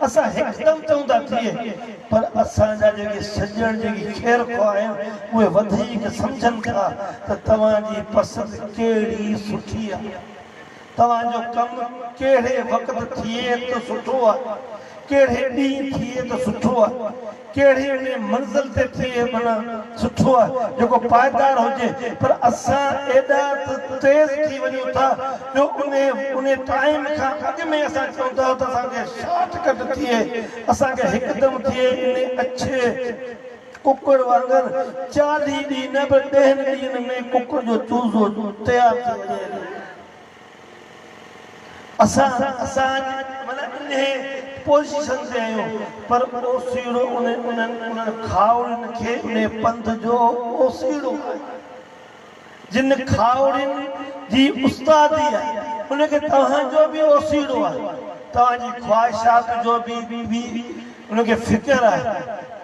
اسان هڪدم چئون ٿا ٿئي، پر اسان جا جيڪي سڄڻ جيڪي خير خواهه آهن اهي وڌيڪ سمجهن ٿا ته توهان جي پسند ڪهڙي سٺي آهي. توهان جو ڪم ڪهڙي وقت ٿئي ته سٺو آهي، ڪهڙي ڏينهن ٿئي ته سٺو آهي، ڪهڙي انهي منزل تي ٿئي معنيٰ سٺو آهي جيڪو پائيدار هجي پر اسان ايڏا ته تيز ٿي وڃون ٿا جو انهي انهي ٽائيم کان اڳ ۾ اسان چئون ٿا ته اسان کي شارٽ ڪٽ ٿئي اسان کي هڪدم ٿئي انهي اڇي ڪڪڙ وانگر 40 ڏينهن نه پر ڏهن ڏينهن ۾ ڪڪڙ جو چوزو تيار ٿي وڃي هليو. اسان اسان اڄ معنيٰ انهي پوزيشن تي آهيون پر اوسيئڙو انهن انهن انهن کاهوڙين کي انهي پنڌ جو اوسيئڙو آهي. جن کاهوڙين جي استادي آهي ان کي توهان جو به اوسيئڙو آهي، توهان جي خواهشات جو به ان کي فڪر آهي،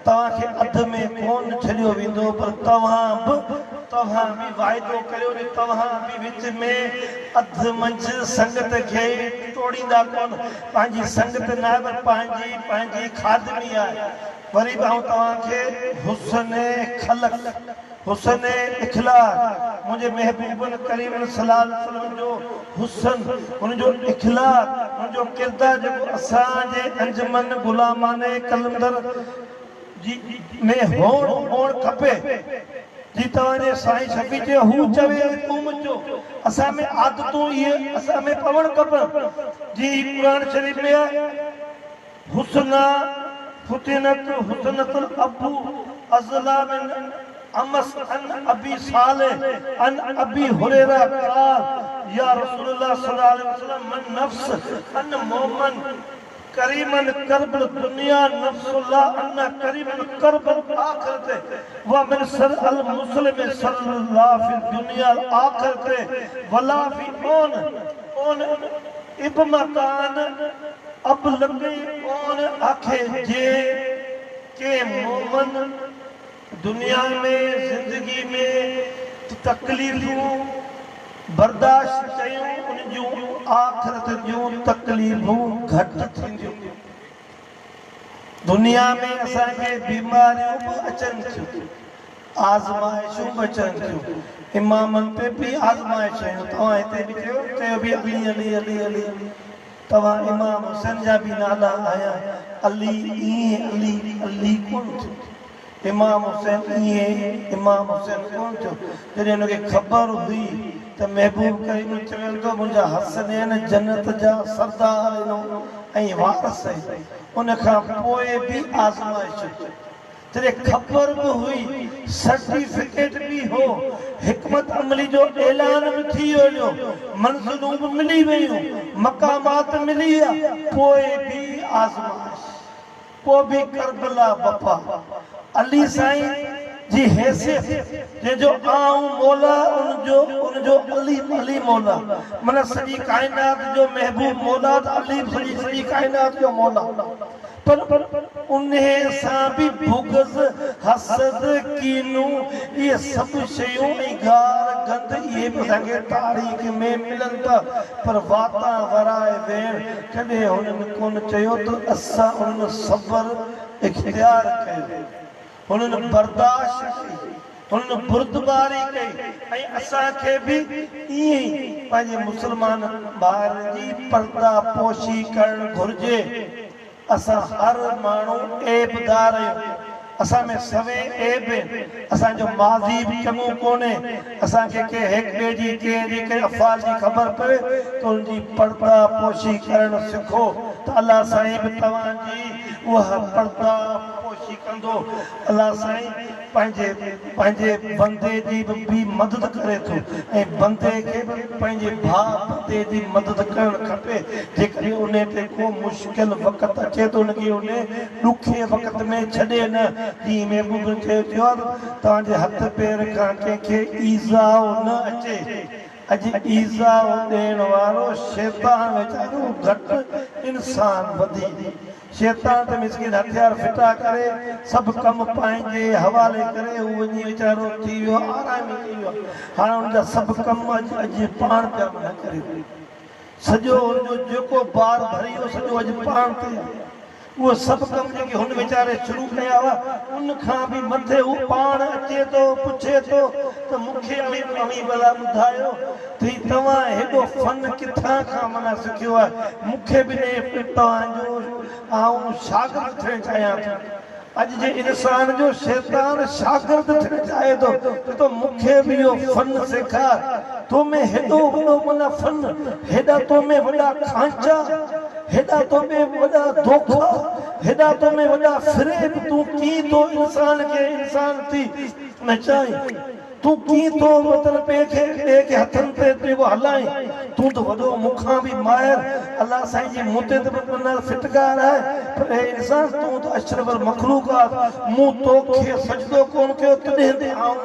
توهان کي اڌ ۾ ڪونه ڇڏيو ويندو پر توهان به توهان به واعدو ڪريو جو توهان به وچ ۾ اڌ منجهه سنگت کي ٽوڙيندا ڪونه، پنهنجي سنگت ناهي پر پنهنجي پنهنجي خادمي آهي، وري به آئون توهان کي حسن خلق. حسن اخلاق، منهنجي محبوبن ڪريم صلي الله عليه وسلم جو حسن، ان جو اخلاق، ان جو ڪردار جيڪو اسان جي انجمن غلامان قلندر جي ۾ هئڻ هئڻ کپي. جي توهان جي سائين شفيع چيو هو چوي ۽ تون به چو. اسان ۾ عادتون اهي اسان ۾ پوڻ کپن. جي هي قرآن شريف ۾ آهي. حسنا فتنت حسنت الابو ازلا من امس عن ابي صالح عن ابي هريره قال يا رسول الله صلي الله عليه وسلم من نفس ان مؤمن ڪريما ڪرب الدنيا نفس الله ان ڪريما ڪرب الاخرت ومن سر المسلم سر الله في الدنيا الاخرت ولا في اون اون ابمڪان اب لڳي ڪون آکي جي ڪنهن مومن دنيا ۾ زندگي ۾ تڪليفون برداشت ڪيون ان جون آخرت جون تڪليفون گهٽ ٿينديون. دنيا ۾ اسان کي بيماريون به اچن ٿيون، آزمائشون به اچن ٿيون، امامن تي به آزمائش آيون، توهان هتي به چيو چيو به علي علي علي علي توهان امام حسين جا به نالا آيا، علي ائين علي علي ڪونه ٿيو، امام حسين ائين امام حسين ڪونه ٿيو، جڏهن هن کي خبر هئي ته محبوب ڪريم چوي ٿو منهنجا حسنين جنت جا سردار آهن ۽ وارث آهن، ان کان پوء به آزمائش جڏهن خبر به هئي، سرٽيفڪيٽ به هو، حڪمت عملي جو اعلان به ٿي ويو، منزلون به ملي ويون، مقامات ملي ويا، پوء به آزمائش، پوء به ڪربلا بپا. علي سائين جي حيثيت، جنهن جو آئون مولا ان جو ان جو علي علي مولا، معنيٰ سڄي ڪائنات جو محبوب مولا ته علي به سڄي سڄي ڪائنات جو مولا. پر انهيء سان به بغض، حسد، ڪينو، اهي سڀ شيون ۽ گار گند اهي به اسان کي تاريخ ۾ ملن ٿا، پر واتان ورائي ويڻ ڪڏهن هنن ڪونه چيو ته اسان انهن صبر اختيار ڪيو، هنن برداشت ڪئي، هنن بردباري ڪئي ۽ اسان کي به ائين ئي پنهنجي مسلمان ڀائرن جي پرده پوشي ڪرڻ گهرجي. اسان هر ماڻهو عيب دار آهيون. اسان ۾ سوين عيب آهن. اسان جو ماضي به چڱو ڪونهي. اسان کي ڪنهن هڪ ٻئي جي ڪنهن جي ڪنهن افعال جي خبر پوي ته ان جي پرده پوشي ڪرڻ سکو ته الله سائين به توهان جي اها پرده پوشي ڪندو. الله سائين پنهنجي پنهنجي بندي جي به مدد ڪري ٿو ۽ بندي کي به پنهنجي ڀاء بندي جي مدد ڪرڻ کپي جيڪڏهن انهي تي ڪو مشڪل وقت اچي ته ان کي انهي ڏکي وقت ۾ ڇڏي نه جيئن محبوب چيو آهي ته توهان جي هٿ پير کان ڪنهن کي ايذاء نه اچي. اڄ ايذاء ڏيڻ وارو شيطان ويچارو گهٽ انسان وڌيڪ. شيطان ته مسڪين هٿيار ڦٽا ڪري سڀ ڪم پنهنجي حوالي ڪري هو وڃي ويچارو ٿي ويو آرامي ٿي ويو هاڻ ان جا سڀ ڪم اڄ اڄ پاڻ پيا منع ڪريون. سڄو هن جو جيڪو بار ڀري ويو سڄو اڄ پاڻ تي آهي. اهي سڀ ڪم جيڪي هن ويچاري شروع ڪيا هئا، ان کان به مٿي هو پاڻ اچي ٿو، پڇي ٿو ته مون کي اوهين ڀلا ٻڌايو ته هي توهان هيڏو فن ڪٿان کان معنيٰ سکيو آهي؟ مون کي به انهيء توهان جو آئون شاگرد ٿيڻ چاهيان ٿو. اڄ جي انسان جو شيطان شاگرد ٿيڻ چاهي ٿو، چئي ٿو مون کي به اهو فن سيکار، تو ۾ هيڏو وڏو معنيٰ فن، هيڏا تو ۾ وڏا کانچا، هيڏا تو ۾ وڏا دوکا، هيڏا تو ۾ وڏا فريب، تون ڪيئن ٿو انسان کي انسان ٿي نچائين، تون ڪيئن ٿو مطلب ٻئي کي ٻئي کي هٿن تي جيڪو هلائين، تون ته وڏو مون کان به ماهر، الله سائين جي مون تي ته به معنيٰ ڦٽڪار آهي، پر اي انسان تون ته اشرف المخلوقات، مون توکي سجدو ڪونه ڪيو تڏهن ته آئون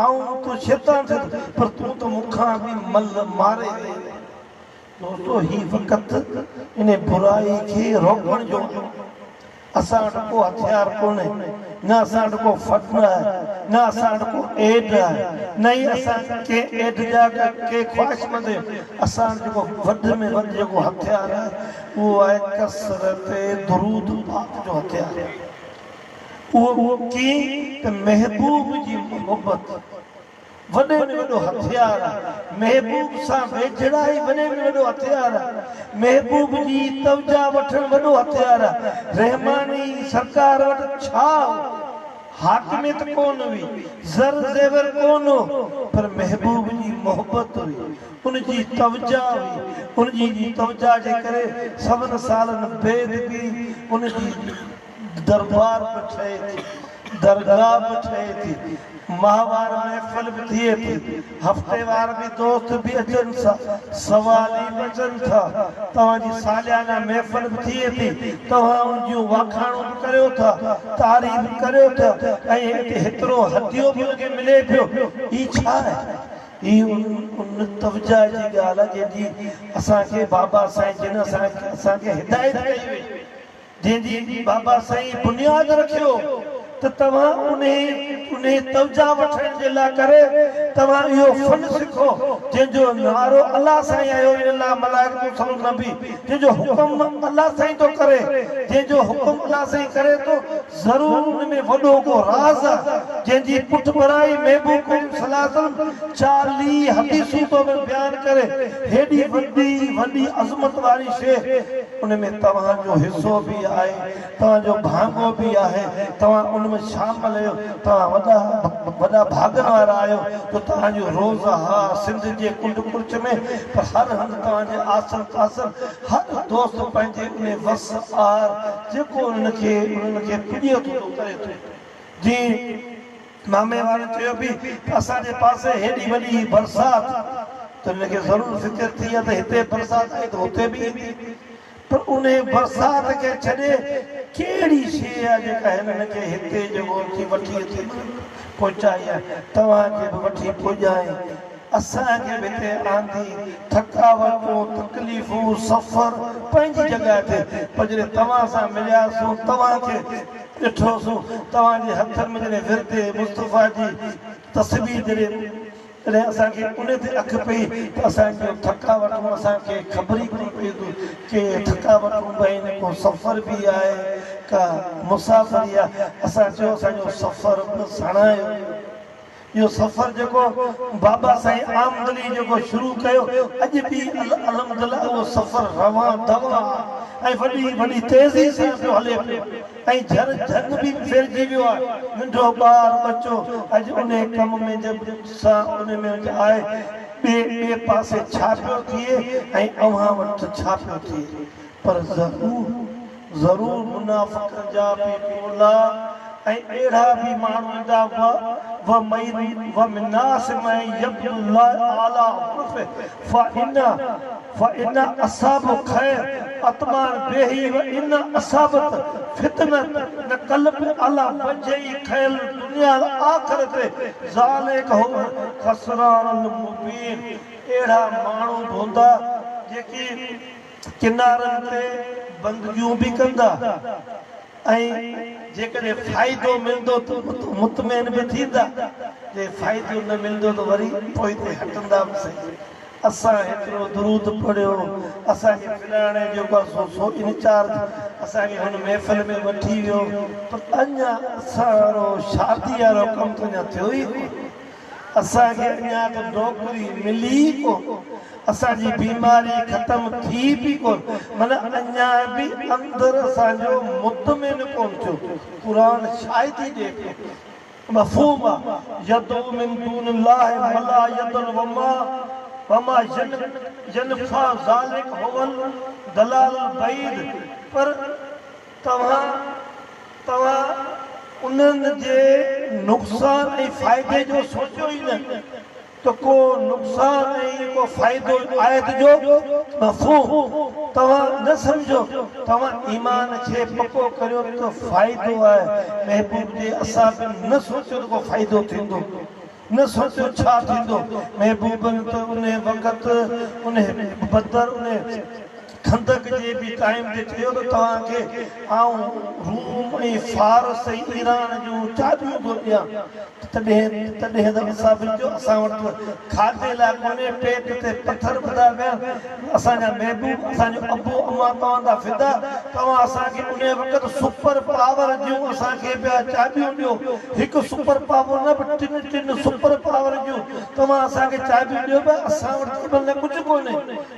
آئون ته شيطان ٿيس، پر تون ته مون کان به ملهه ماري وئين. دوستو هي وقت انهي برائي کي روڪڻ جو آهي. اسان وٽ ڪو هٿيار ڪونهي، نه اسان وٽ ڪو فن آهي، نه اسان وٽ ڪو ايڊ آهي، نه ئي اسان ڪنهن ايڊ جا ڪي خواهشمند آهيون. اسان وٽ جيڪو وڌ ۾ وڌ جيڪو هٿيار آهي اهو آهي ڪثرت درود پاڪ جو هٿيار. اهو ڪيئن ته محبوب جي محبت. وڏي ۾ وڏو هٿيار آهي. محبوب سان ويجهڙائي وڏي ۾ وڏو هٿيار آهي. محبوب جي توجه وٺڻ وڏو هٿيار آهي. رحماني سرڪار وٽ ڇا هو؟ حاڪميت ڪونه هئي، زر زيور ڪونه هو، پر محبوب جي محبت هئي، ان جي توجه هئي. ان جي توجه جي ڪري سون سالن بعد به ان جي دربار به ٺهي ٿي، درگاهه به ٺهي ٿي، ماهوار محفل به ٿئي ٿي، هفتيوار به دوست به اچن ٿا، سوالي به اچن ٿا، توهان جي ساليانه محفل به ٿئي ٿي، توهان ان جون واکاڻون به ڪريو ٿا، تعريف به ڪريو ٿا ۽ هتي هيترو هديو به ان کي ملي پيو، هي ڇا آهي؟ هي ان توجهه جي ڳالهه آهي جنهن جي اسان کي بابا سائين جن اسان کي هدايت ڪئي هئي. جنهن جي بابا سائين بنياد رکيو ته توهان انهي انهي توجه وٺڻ جي لاء ڪري توهان اهو فن سکو جنهن جو نعرو الله سائين آهيو ان الله ملائڪته يصلون النبي جنهن جو حڪم الله سائين ٿو ڪري جنهن جو حڪم الله سائين ڪري ٿو ضرور ان ۾ وڏو ڪو راز آهي جنهن جي پٺڀرائي محبوب ڪريم صلي الله عليه وسلم 40 حديثون ٿو بيان ڪري هيڏي وڏي وڏي عظمت واري شيء ان ۾ توهان جو حصو به آهي، توهان جو ڀاڱو به آهي، توهان ان ۾ شامل آهيو، توهان وڏا وڏا ڀاڳن وارا آهيو جو توهان جون روز ها سنڌ جي ڪنڊ ڪڙڇ ۾ پر هر هنڌ توهان جي آسر پاسر هر دوست پنهنجي انهي وس آهر جيڪو انهن کي انهن کي پڄي ٿو سو ڪري ٿو. جيئن مامي وارن چيو به ته اسان جي پاسي هيڏي وڏي هي برسات ته هن کي ضرور فڪر ٿي ها ته هتي برسات آئي ته هتي به ايندي پر انهي برسات کي ڇڏي ڪهڙي شيء آهي جيڪا هنن کي هتي جيڪو اچي وٺي اچي پهچائي آهي توهان کي به وٺي پڄائين اسان کي به هتي آندي ٿڪاوٽون تڪليفون سفر پنهنجي جڳهه تي پر جڏهن توهان سان ملياسون توهان کي ڏٺوسون توهان جي هٿن ۾ جڏهن ورد مصطفيٰ جي تسبيح جڏهن تڏهن اسان کي ان تي اک پئي ته اسان جون ٿڪاوٽون اسان کي خبر ئي ڪونه پئي ته ڪي ٿڪاوٽون به آهن ڪو سفر به آهي ڪا مسافري آهي اسان چيو اسان جو سفر به سڻايو اهو سفر جيڪو بابا سائين آمدلي جيڪو شروع ڪيو اڄ به الحمدلله اهو سفر روان دوان آهي ۽ وڏي وڏي تيزي سان پيو هلي پيو ۽ جھر جھنگ به ڦيرجي ويو آهي ننڍو ٻار ٻچو اڄ انهي ڪم ۾ جب سان انهي ۾ آهي ٻئي ٻئي پاسي ڇا پيو ٿئي ۽ اوهان وٽ ڇا پيو ٿئي پر ضرور ضرور منافقن جا به ٽولا. ۽ اهڙا به ماڻهو ايندا ومن الناس من يعبد الله علي حرف فان فان اصابه خير اطمان به وان اصابته فتنه انقلب علي وجهه خسر الدنيا والآخرة ذلڪ هو الخسران المبين اهڙا ماڻهو به هوندا جيڪي ڪنارن تي بندگيون به ڪندا ۽ جيڪڏهن فائدو ملندو ته مطمئن به ٿيندا، جي فائدو نه ملندو ته وري پوئتي هٽندا به سهي. اسان هيترو درود پڙهيو، اسان کي فلاڻي جيڪو آهي سو سو انچارج اسان کي هن محفل ۾ وٺي ويو پر اڃا اسان وارو شادي وارو ڪم ته اڃا ٿيو ئي ڪونه. اسان کي اڃا ته نوڪري ملي ئي ڪونه، اسان جي بيماري ختم ٿي به ڪونه، معنيٰ اڃا به اندر اسان جو مطمئن ڪونه ٿيو. قرآن شاهدي ڏئي پيو. مفهوم، يدعو من دون الله ما لا يضره وما وما ينفع ذلک هو الضلال البعيد پر توهان توهان انهن جي نقصان ۽ فائدي جو سوچيو ئي نه ته ڪو نقصان ۽ ڪو فائدو آيت جو مفهوم توهان نه سمجهيو توهان ايمان کي پڪو ڪريو ته فائدو آهي محبوب جي اصحابن نه سوچيو ته ڪو فائدو ٿيندو نه سوچيو ڇا ٿيندو؟ محبوبن ته انهي وقت انهي بدر انهي خندق جي به ٽائيم تي چيو ته توهان کي آئون روم ۽ فارس ۽ ايران جون چاٻيون ٿو ڏيان ته تڏهن تڏهن ته اصحابن چيو اسان وٽ ته کاڌي لاء ڪونهي پيٽ تي پٿر ٻڌا پيا آهن اسان جا محبوب، اسان جو ابو امان توهان تان فدا، توهان اسان کي انهيء وقت سپر پاور جون اسان کي پيا چاٻيون ڏيو، هڪ سپر پاور نه پر ٽن ٽن سپر پاور جون توهان اسان کي چاٻيون ڏيو پيا، اسان وٽ ته ڀلا ڪجهه ڪونهي.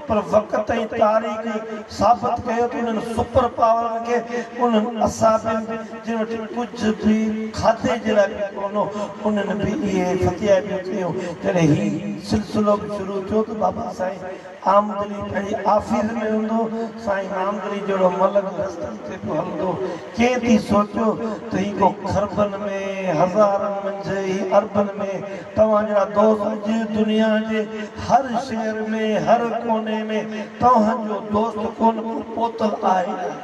پر وقت ۽ تاريخ ثابت ڪيو ته انهن سپر پاورن کي انهن اصحابين جن وٽ ڪجهه به کاڌي جي لاء به ڪونه هو، انهن به اهي فتحيابيون ڪيون. جڏهن هي سلسلو به شروع ٿيو ته بابا سائين آمدني پنهنجي آفيس ۾ هوندو، سائين آمدني جهڙو ملڪ رستن تي پيو هلندو. ڪنهن ٿي سوچيو ته هي ڪو کربن ۾، هزارن منجهه، هي اربن ۾ توهان جهڙا دوست اڄ دنيا جي هر شهر ۾، هر ڪوني ۾ توهان جو دوست ڪونه ڪو پهتل آهي ئي آهي.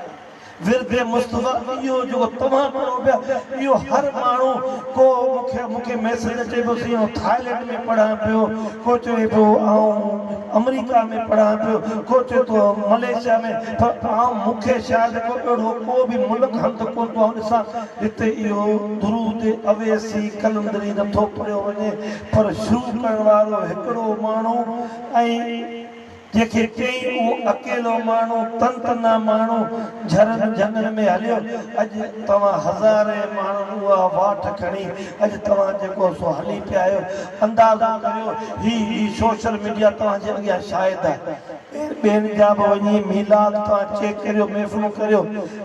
ورد مصطفيٰ اهو جيڪو توهان پڙهو پيا اهو هر ماڻهو ڪو مونکي مونکي ميسيج اچي پيو سائين آئون ٿائلينڊ ۾ پڙهان پيو ڪو چوي پيو آئون آمريڪا ۾ پڙهان پيو ڪو چوي ٿو ملائيشيا ۾ پر آئون مونکي شايد ڪو اهڙو ڪو به ملڪ هنڌ ڪونه ٿو آئون ڏسان جتي اهو درود اويسي قلندري نٿو پڙهيو وڃي پر شروع ڪرڻ وارو هڪڙو ماڻهو ۽ جنهن کي چيائين اهو اڪيلو ماڻهو تن تنها ماڻهو جهرن جهنگن ۾ هليو اڄ توهان هزارين ماڻهن اها واٽ کڻي اڄ توهان جيڪو سو هلي پيا آهيو اندازو ڪريو هي هي سوشل ميڊيا توهان جي اڳيان شاهد آهي ٻين جا به وڃي ميلاد توهان چيڪ ڪريو محفلون ڪريو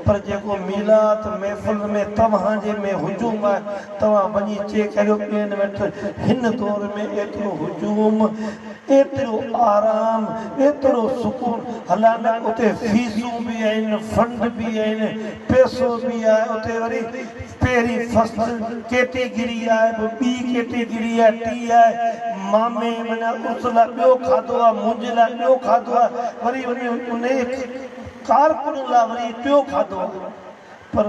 پر جيڪو ميلاد محفل ۾ توهان جي ۾ هجوم آهي توهان وڃي چيڪ ڪريو ٻين وٽ هن دور ۾ ايترو هجوم ايترو آرام، ايترو سڪون، حالانڪ اتي فيسون به آهن، فنڊ به آهن، پئسو به آهي، اتي وري پهرين فرسٽ ڪيٽيگري آهي، پوء ٻي ڪيٽيگري آهي، ٽي آهي، مامي معنيٰ عرس لاء ٻيو کاڌو آهي، منهنجي لاء ٻيو کاڌو آهي، وري انهي ڪارڪنن لاء وري ٽيو کاڌو آهي، پر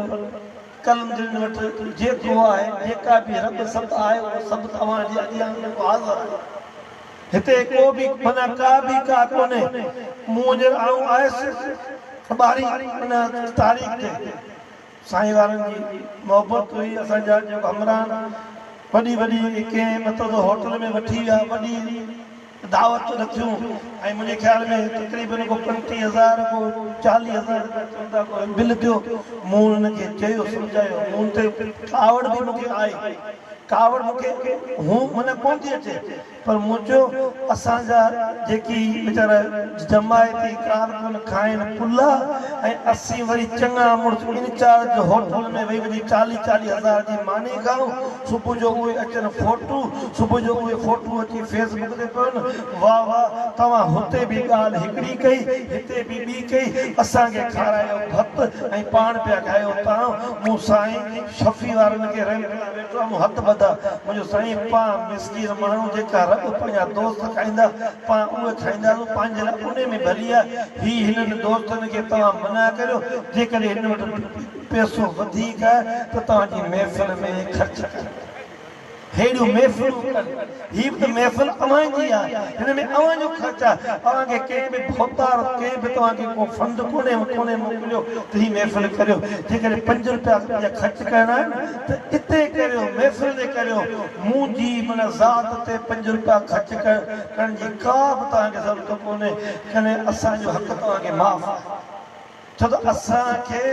قلندرين وٽ جيڪو آهي، جيڪا به رب سڀ آهي، اهو سڀ توهان جي اڳيان جيڪو حاضر آهي. هتي ڪو به معنيٰ ڪا به ڪا ڪونهي. مون هينئر آئون آيس ٻارهين معنيٰ تاريخ تي سائين وارن جي محبت هئي اسان جا جيڪو همراهن وڏي وڏي ڪنهن مطلب هوٽل ۾ وٺي ويا وڏي دعوت رکيون ۽ منهنجي خيال ۾ تقريبن ڪو 35 هزار ڪو 40 هزار رپيا چون ٿا ڪو بل ٿيو مون انهن کي چيو سمجهايو مون تي ڪاوڙ به مون کي آئي ڪاوڙ مون کي هون معنيٰ ڪونه ٿي اچي. پر مون چيو اسان جا جيڪي ويچارا جماعتي ڪارڪن کائين پلا ۽ اسين وري چڱا مڙس انچارج هوٽل ۾ ويهي وڃي چاليهه چاليهه هزار جي ماني کائون، صبح جو اهي اچن فوٽو، صبح جو اهي فوٽو اچي فيس بڪ تي پون، واه واه توهان هتي به ڳالهه هڪڙي ڪئي، هتي به ٻي ڪئي، اسان کي کارايو ڀت ۽ پاڻ پيا کايو طعام، مون سائين شفيع وارن کي رحمت الله ويٺو آ، مون هٿ ٻڌا، منهنجو سائين پان مسڪين ماڻهو جيڪا رب پنهنجا دوست کائيندا، پان اهي کائينداسون، پنهنجي لاء انهي ۾ ڀلي آ، هي هنن دوستن کي توهان منع ڪريو، جيڪڏهن هنن وٽ پئسو وڌيڪ آهي ته توهان جي محفل ۾ خرچ ڪن. ههڙيون محفلون ڪن. هي به ته محفل اوهان جي آهي. هن ۾ اوهان جو خرچ آهي. اوهان کي ڪنهن به ڀوتار ڪنهن به توهان کي ڪو فنڊ ڪونهي ڪونهي موڪليو ته هي محفل ڪريو. جيڪڏهن پنج روپيا جا خرچ ڪرڻا آهن ته اتي ڪريو، محفل تي ڪريو. مون جي معنيٰ ذات تي پنج روپيا خرچ ڪرڻ جي ڪا به توهان کي ضرورت ڪونهي. ڪڏهن اسان جو حق توهان کي معاف آهي. ڇو ته اسان کي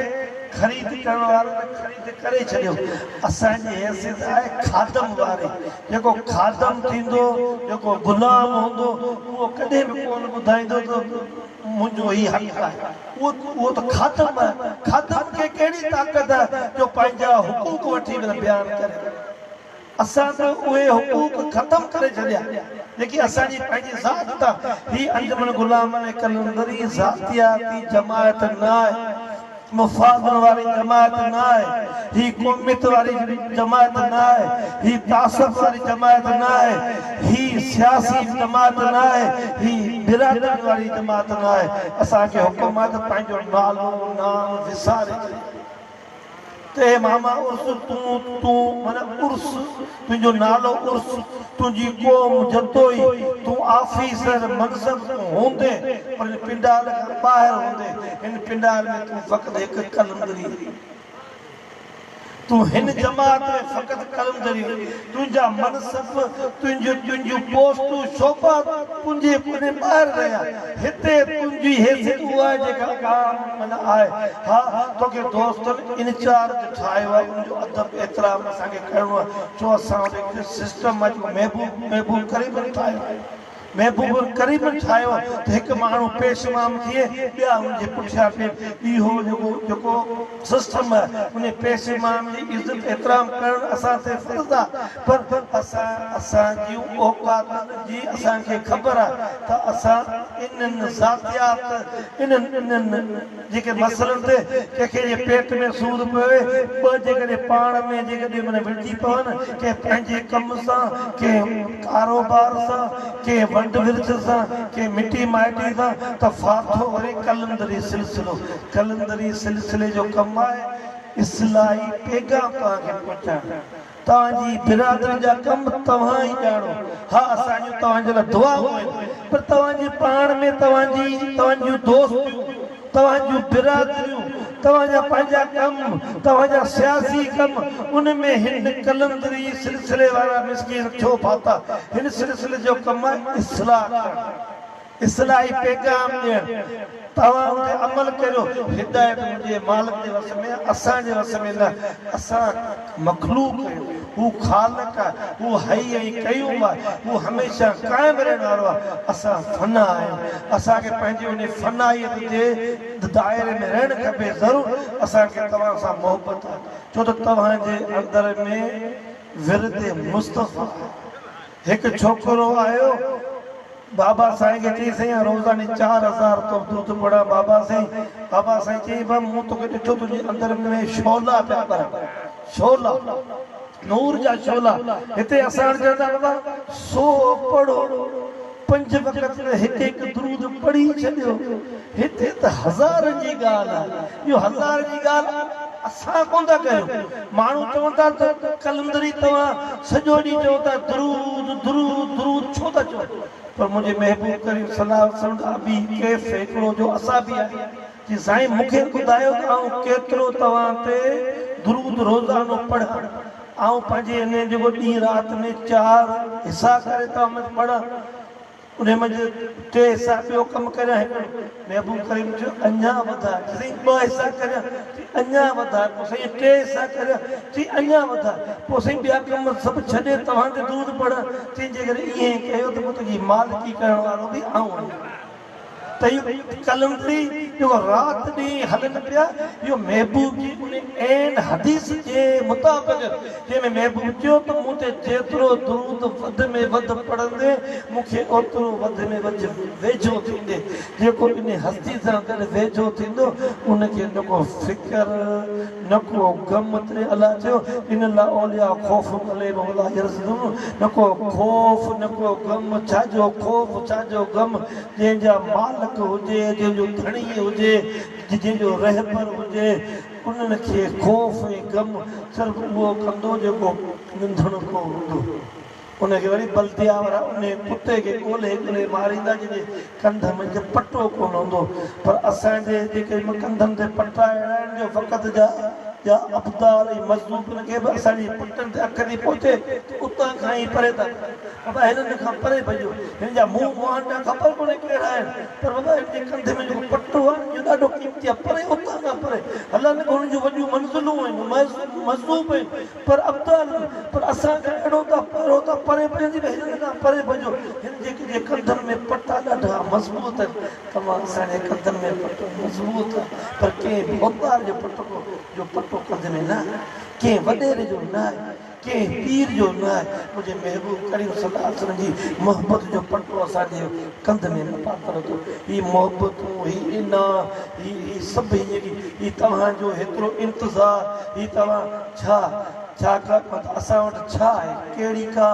خريد ڪرڻ وارن خريد ڪري ڇڏيو. اسان جي حيثيت آهي خادم واري. جيڪو خادم ٿيندو، جيڪو غلام هوندو، اهو ڪڏهن به ڪونه ٻڌائيندو ته منهنجو هي حق آهي. اهو اهو ته خادم آهي. خادم کي ڪهڙي طاقت آهي جو پنهنجا حقوق وٺي بيان ڪري. اسان ته اهي حقوق ختم ڪري ڇڏيا، جيڪي اسان جي پنهنجي ذات تان. هي انجمن غلامن قلندري ذاتياتي جماعت نه آهي، مفادن واري جماعت نه آهي، هي قوميت واري جماعت نه آهي، هي تعصب واري جماعت نه آهي، هي سياسي جماعت نه آهي، هي برادرين واري جماعت نه آهي. اسان کي حڪم آهي ته پنهنجو نالو نام وساري ڇڏيو. ته اي ماما عرس تون تون معنيٰ عرس تنهنجو نالو عرس تنهنجي قوم جتوئي تون آفيسر منصب تون هوندين پر هن پنڊال کان ٻاهر هوندين هن پنڊال ۾ تون فقط هڪ قلندري هئين تون هن جماعت ۾ فقط قلندري هئين تنهنجا منصب تنهنجون تنهنجون پوسٽون شعبا تنهنجي ڪنهن ٻاهر رهيا هتي تنهنجي حيثيت اها آهي جيڪا عام معنيٰ آهي. ها، توکي دوستن انچارج ٺاهيو آهي، ان جو ادب احترام اسان کي ڪرڻو آهي، ڇو اسان وٽ هڪ سسٽم آهي جيڪو محبوب محبوب قريبن ٺاهيو آهي. محبوب قريبن ٺاهيو ته هڪ ماڻهو پيش امام ٿئي، ٻيا ان جي پٺيان پين. اهو جيڪو جيڪو سسٽم آهي، ان پيش امام جي عزت احترام ڪرڻ اسان تي فرض آهي، پر اسان اسان جون اوقاتن جي اسان کي خبر آهي ته اسان انهن ذاتيات انهن انهن جيڪي مسئلن تي ڪنهن کي جي پيٽ ۾ سور پوي، ٻه جيڪڏهن پاڻ ۾ جيڪڏهن معنيٰ وڙهجي پون، ڪنهن پنهنجي ڪم سان، ڪنهن ڪاروبار سان، ڪنهن ونڊ ورڇ سان، ڪنهن مٽي مائٽي سان ته ڦاٿو وري قلندري سلسلو. قلندري سلسلي جو ڪم آهي اصلاحي پيغام توهان کي پهچائڻ. توهان جي برادرين جا ڪم توهان ئي ڄاڻو. ها اسان جون توهان جي لاء دعائون آهن پر توهان جي پاڻ ۾ توهان جي توهان جون دوستيون، توهان جون برادريون، توهان جا پنهنجا ڪم، توهان جا سياسي ڪم ان ۾ هن قلندري سلسلي وارا مسڪين ڇو ڦاٿا؟ هن سلسلي جو ڪم آهي اصلاح ڪرڻ. اصلاحي پيغام ڏيڻ، توهان ان تي عمل ڪريو، هدايت منهنجي مالڪ جي وس ۾ آهي، اسان جي وس ۾ نه، اسان مخلوق آهيون، هو خالق آهي، هو حي ۽ قيوم آهي، هو هميشه قائم رهڻ وارو آهي، اسان فنا آهيون، اسان کي پنهنجي انهي فنائيت جي دائري ۾ رهڻ کپي، ضرور اسان کي توهان سان محبت آهي، ڇو ته توهان جي اندر ۾ ورد مصطفيٰ آهي. هڪ ڇوڪرو آيو بابا سائين کي چيائين سائين آئون روزاني 4000 درود پڙهان بابا سائين بابا سائين چيائين ڀا مون توکي ڏٺو تنهنجي اندر ۾ شعلا پيا ٻرن شعلا نور جا شعلا هتي اسان وٽ چون ٿا بابا سو پڙهو پنج وقت ته هڪ هڪ درود پڙهي ڇڏيو هتي ته هزارن جي ڳالهه آهي اهو هزار جي ڳالهه اسان ڪونه ٿا ڪريون ماڻهو چون ٿا ته قلندري توهان سڄو ڏينهن چئو ٿا درود درود درود ڇو ٿا چئو پر منهنجي محبوب ڪريم صلي الله عليه وسلم ابي ڪيف هڪڙو جو اصحابي آهي چي سائين مون کي ٻڌايو ته آئون ڪيترو توهان تي درود روزانو پڙهان آئون پنهنجي ان جيڪو ڏينهن رات ۾ چار حصا ڪري توهان ۾ پڙهان. انهي منجهه ٽي حصا ٻيو ڪم ڪريان هڪڙو محبوب ڪريم چيو اڃا وڌاء چي سائين ٻه حصا ڪريان چي اڃا وڌاء پوء سائين ٽي حصا ڪريان چي اڃا وڌاء پوء سائين ٻيا ڪم سڀ ڇڏي توهان تي درود پڙهان چي جيڪڏهن ائين ڪيو ته پوء تنهنجي مالڪي ڪرڻ وارو به آئون آهيان. ته اهو قلندري جيڪو رات ڏينهن هلن پيا اهو محبوب جي ان عين حديث جي مطابق جنهن ۾ محبوب چيو ته مون تي جيترو درود وڌ ۾ وڌ پڙهندين مون کي اوترو وڌ ۾ وڌ ويجهو ٿيندين جيڪو ان هستي سان گڏ ويجهو ٿيندو ان کي نه ڪو فڪر نه ڪو غم تڏهن الله چيو ان لا اولياء خوف عليهم ولا يحزنون نه ڪو خوف نه ڪو غم ڇا جو خوف ڇا جو غم جنهن جا مالڪ هجي جنهن جو ڌڻي هجي جنهن جو رهبر هجي انهن کي خوف ۽ غم صرف اهو ڪندو جيڪو ننڌڻڪو هوندو. ان کي وري بلديا وارا انهي ڪتي کي ڳولهي ڳولهي ماريندا جنهن جي ڪنڌ منجهه پٽو ڪونه هوندو. پر اسان جي جيڪي ڪنڌن تي پٽا اهڙا آهن جو وقت جا جا ابدال ۽ مجذوبن کي به اسان جي پٽن تي اک ٿي پهچي ته اتان کان ئي پري ٿا ڀڄن. بابا هنن کان پري ڀڄو. هن جا منهن مهانڊا خبر ڪونهي ڪهڙا آهن پر بابا هن جي ڪنڌ ۾ جيڪو پٽو آهي نه اهو ڏاڍو قيمتي آهي. پري اتان کان پري هلن به هنن جون وڏيون منزلون آهن مجذوب آهن پر ابدال پر اسان کان اهڙو ته اهڙو ته پري ڀڄندي به هنن کان پري ڀڄو. هن جي جي ڪنڌن ۾ پٽا ڏاڍا مضبوط آهن. توهان اسان جي ڪنڌن ۾ پٽو مضبوط آهي پر ڪنهن ڀوتار جو پٽڪو جو پٽو ڪنڌ ۾ نه آهي. ڪنهن وڏيري جو نه آهي. ڪنهن پير جو نه آهي. منهنجي محبوب ڪريم صلي الله عليه وسلم جي محبت جو پٽو اسان جي ڪنڌ ۾ نه پاتل اٿو. هي محبتون، هي انا، هي هي سڀ هي جيڪي هي توهان جو هيترو انتظار، هي توهان ڇا ڇا ڪا مطلب اسان وٽ ڇا آهي، ڪهڙي ڪا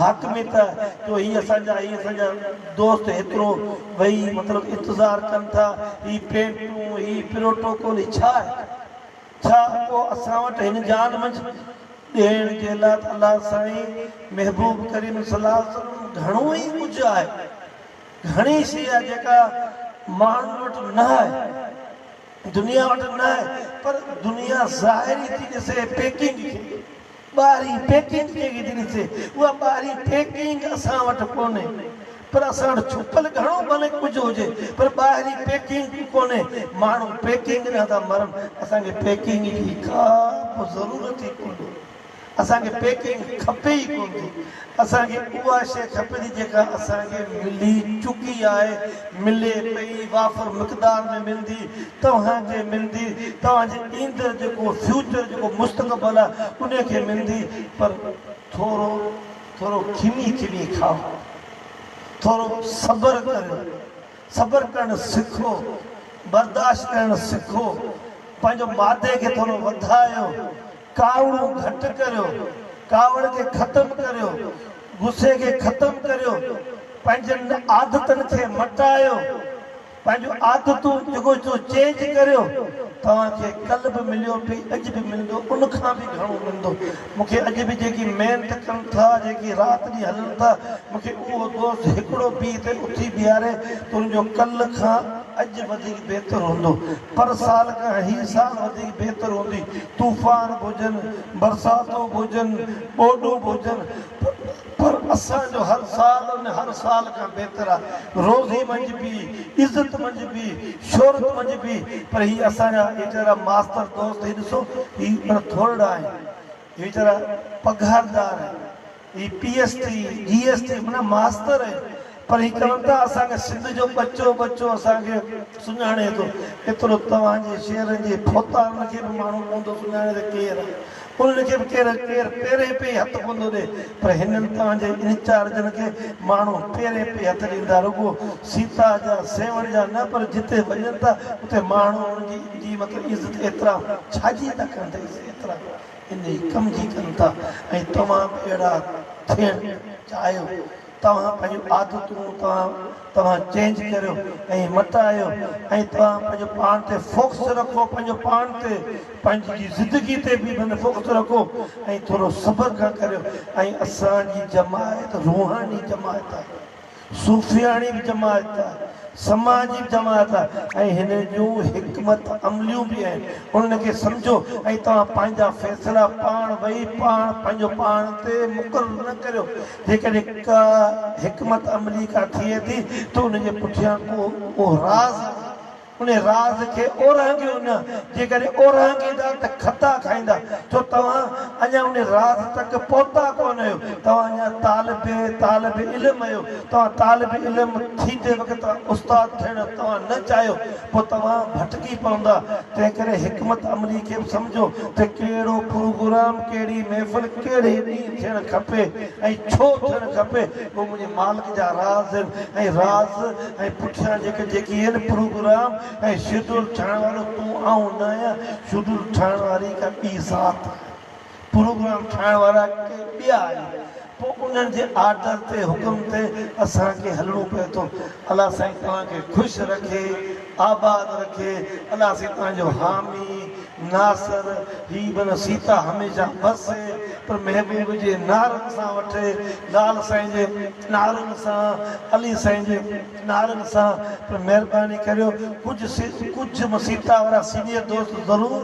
حاڪميت آهي جو هي اسان جا هي اسان جا دوست هيترو ويهي مطلب انتظار ڪن ٿا، هي پينٽون، هي پروٽوڪول هي ڇا آهي؟ ڇا ڪو اسان وٽ هن جان منجھ ڏيڻ جي لاء ته الله سائين محبوب ڪريم صلي الله عليه وسلم گهڻو ئي ڪجھ آهي گهڻي شيء آهي جيڪا ماڻهن وٽ نه آهي دنيا وٽ نه آهي پر دنيا ظاهري ٿي ڏسي پيڪنگ کي ٻاهرين پيڪنگ ڪهڙي ٿي ڏسي، اها ٻاهرين پيڪنگ اسان وٽ ڪونهي، پر اسان وٽ ڇپل گهڻو ڀلي ڪجهه هجي، پر ٻاهرين پيڪنگ ڪونهي، ماڻهو پيڪنگ ڏانهن ٿا مرن، اسان کي پيڪنگ جي ڪا به ضرورت ئي ڪونهي، اسان کي پيڪنگ کپي ئي ڪونه ٿي، اسان کي اها شيء کپي ٿي جيڪا اسان کي ملي چڪي آهي، ملي پئي، وافر مقدار ۾ ملندي، توهان کي ملندي، توهان جي ايندڙ جيڪو فيوچر جيڪو مستقبل آهي انهي کي ملندي پر ٿورو ٿورو کمي کمي کائو، ٿورو صبر ڪريو، صبر ڪرڻ سکو، برداشت ڪرڻ سکو، پنهنجو مادي کي ٿورو وڌايو، ڪاوڙون گهٽ ڪريو، ڪاوڙ کي ختم ڪريو، غصي کي ختم ڪريو، پنهنجن عادتن کي مٽايو، پنهنجون عادتون جيڪو سو چينج ڪريو، توهان کي ڪلهه به مليو پئي اڄ به ملندو ان کان به گهڻو ملندو. مون کي اڄ به جيڪي محنت ڪن ٿا، جيڪي رات ڏينهن هلن ٿا، مون کي اهو دوست هڪڙو به هتي اٿي بيهاري ته ان جو ڪلهه کان اڄ وڌيڪ بهتر هوندو، پر سال کان هي سال وڌيڪ بهتر هوندي. طوفان به هجن، برساتون به هجن، ٻوڏون به هجن، پر اسان جو هر سال ان هر سال کان بهتر آ. روزي منجهه به، عزت منجهه به، شهرت منجهه به، پر هي اسان جا ويچارا ماستر دوست هي ڏسو هي پر ٿورڙا آهن، هي ويچارا پگهاردار آهن، هي P S T, G S T معنيٰ ماستر آهن، پر هي چون ٿا اسان کي سنڌ جو ٻچو ٻچو اسان کي سڃاڻي ٿو. ايترو توهان جي شهرن جي ڀوتارن کي به ماڻهو ڪونه ٿو سڃاڻي ته ڪير آهي. انهن کي به ڪير ڪير پيرين پئي هٿ ڪونه ٿو ڏئي. پر هنن توهان جي انچارجن کي ماڻهو پيرين پئي هٿ ڏيندا. رڳو سيتا جا سيوهڻ جا نه پر جتي وڃن ٿا اتي ماڻهو انهن جي جي مطلب عزت احترام ڇا جي ٿا ڪن ته عزت احترام انهي ڪم جي ڪن ٿا ۽ توهان به اهڙا ٿيڻ چاهيو. توهان پنهنجون عادتون توهان توهان چينج ڪريو ۽ مٽايو ۽ توهان پنهنجو پاڻ تي فوڪس رکو پنهنجو پاڻ تي پنهنجي جي زندگي تي به من فوڪس رکو ۽ ٿورو صبر کان ڪريو ۽ اسان جي جماعت روحاني جماعت آهي صوفياڻي به جماعت آهي. سماجي جماعت آهي ۽ هن جون حڪمت عمليون به آهن، انهن کي سمجهو ۽ توهان پنهنجا فيصلا پاڻ ويهي پاڻ پنهنجو پاڻ تي مقرر نه ڪريو. جيڪڏهن ڪا حڪمت عملي ڪا ٿئي ٿي ته ان جي پٺيان ڪو راز آهي. ان راز کي اورانگهيو نه، جيڪڏهن اورانگهيندا ته خطا کائيندا، ڇو توهان اڃا ان راز تڪ پهتا ڪونه آهيو، توهان اڃا طالب طالب علم آهيو، توهان طالب علم ٿيندي وقت استاد ٿيڻ توهان نه چاهيو، پوء توهان ڀٽڪي پوندا، تنهنڪري حڪمت عملي کي به سمجهو ته ڪهڙو پروگرام، ڪهڙي محفل ڪهڙي ڏينهن ٿيڻ کپي ۽ ڇو ٿيڻ کپي، اهو منهنجي مالڪ جا راز آهن ۽ راز ۽ پٺيان جيڪي جيڪي آهن پروگرام ۽ شيڊول ٺاهڻ وارو تون آئون نه آهيان، شيڊول ٺاهڻ واري ڪا ٻي ذات آهي، پروگرام ٺاهڻ وارا ڪي ٻيا آهن، پوء انهن جي آرڊر تي حڪم تي اسان کي هلڻو پئي ٿو. الله سائين توهان کي خوش رکي، آباد رکي، الله سائين توهان جو حامي، ناصر، هي بن سيتا هميشه وسي، پر محبوب جي نعرن سان وٺي، لال سائين جي نعرن سان، علي سائين جي نعرن سان، پر مهرباني ڪريو ڪجهه ڪجهه مسيتا وارا سينيئر دوست ضرور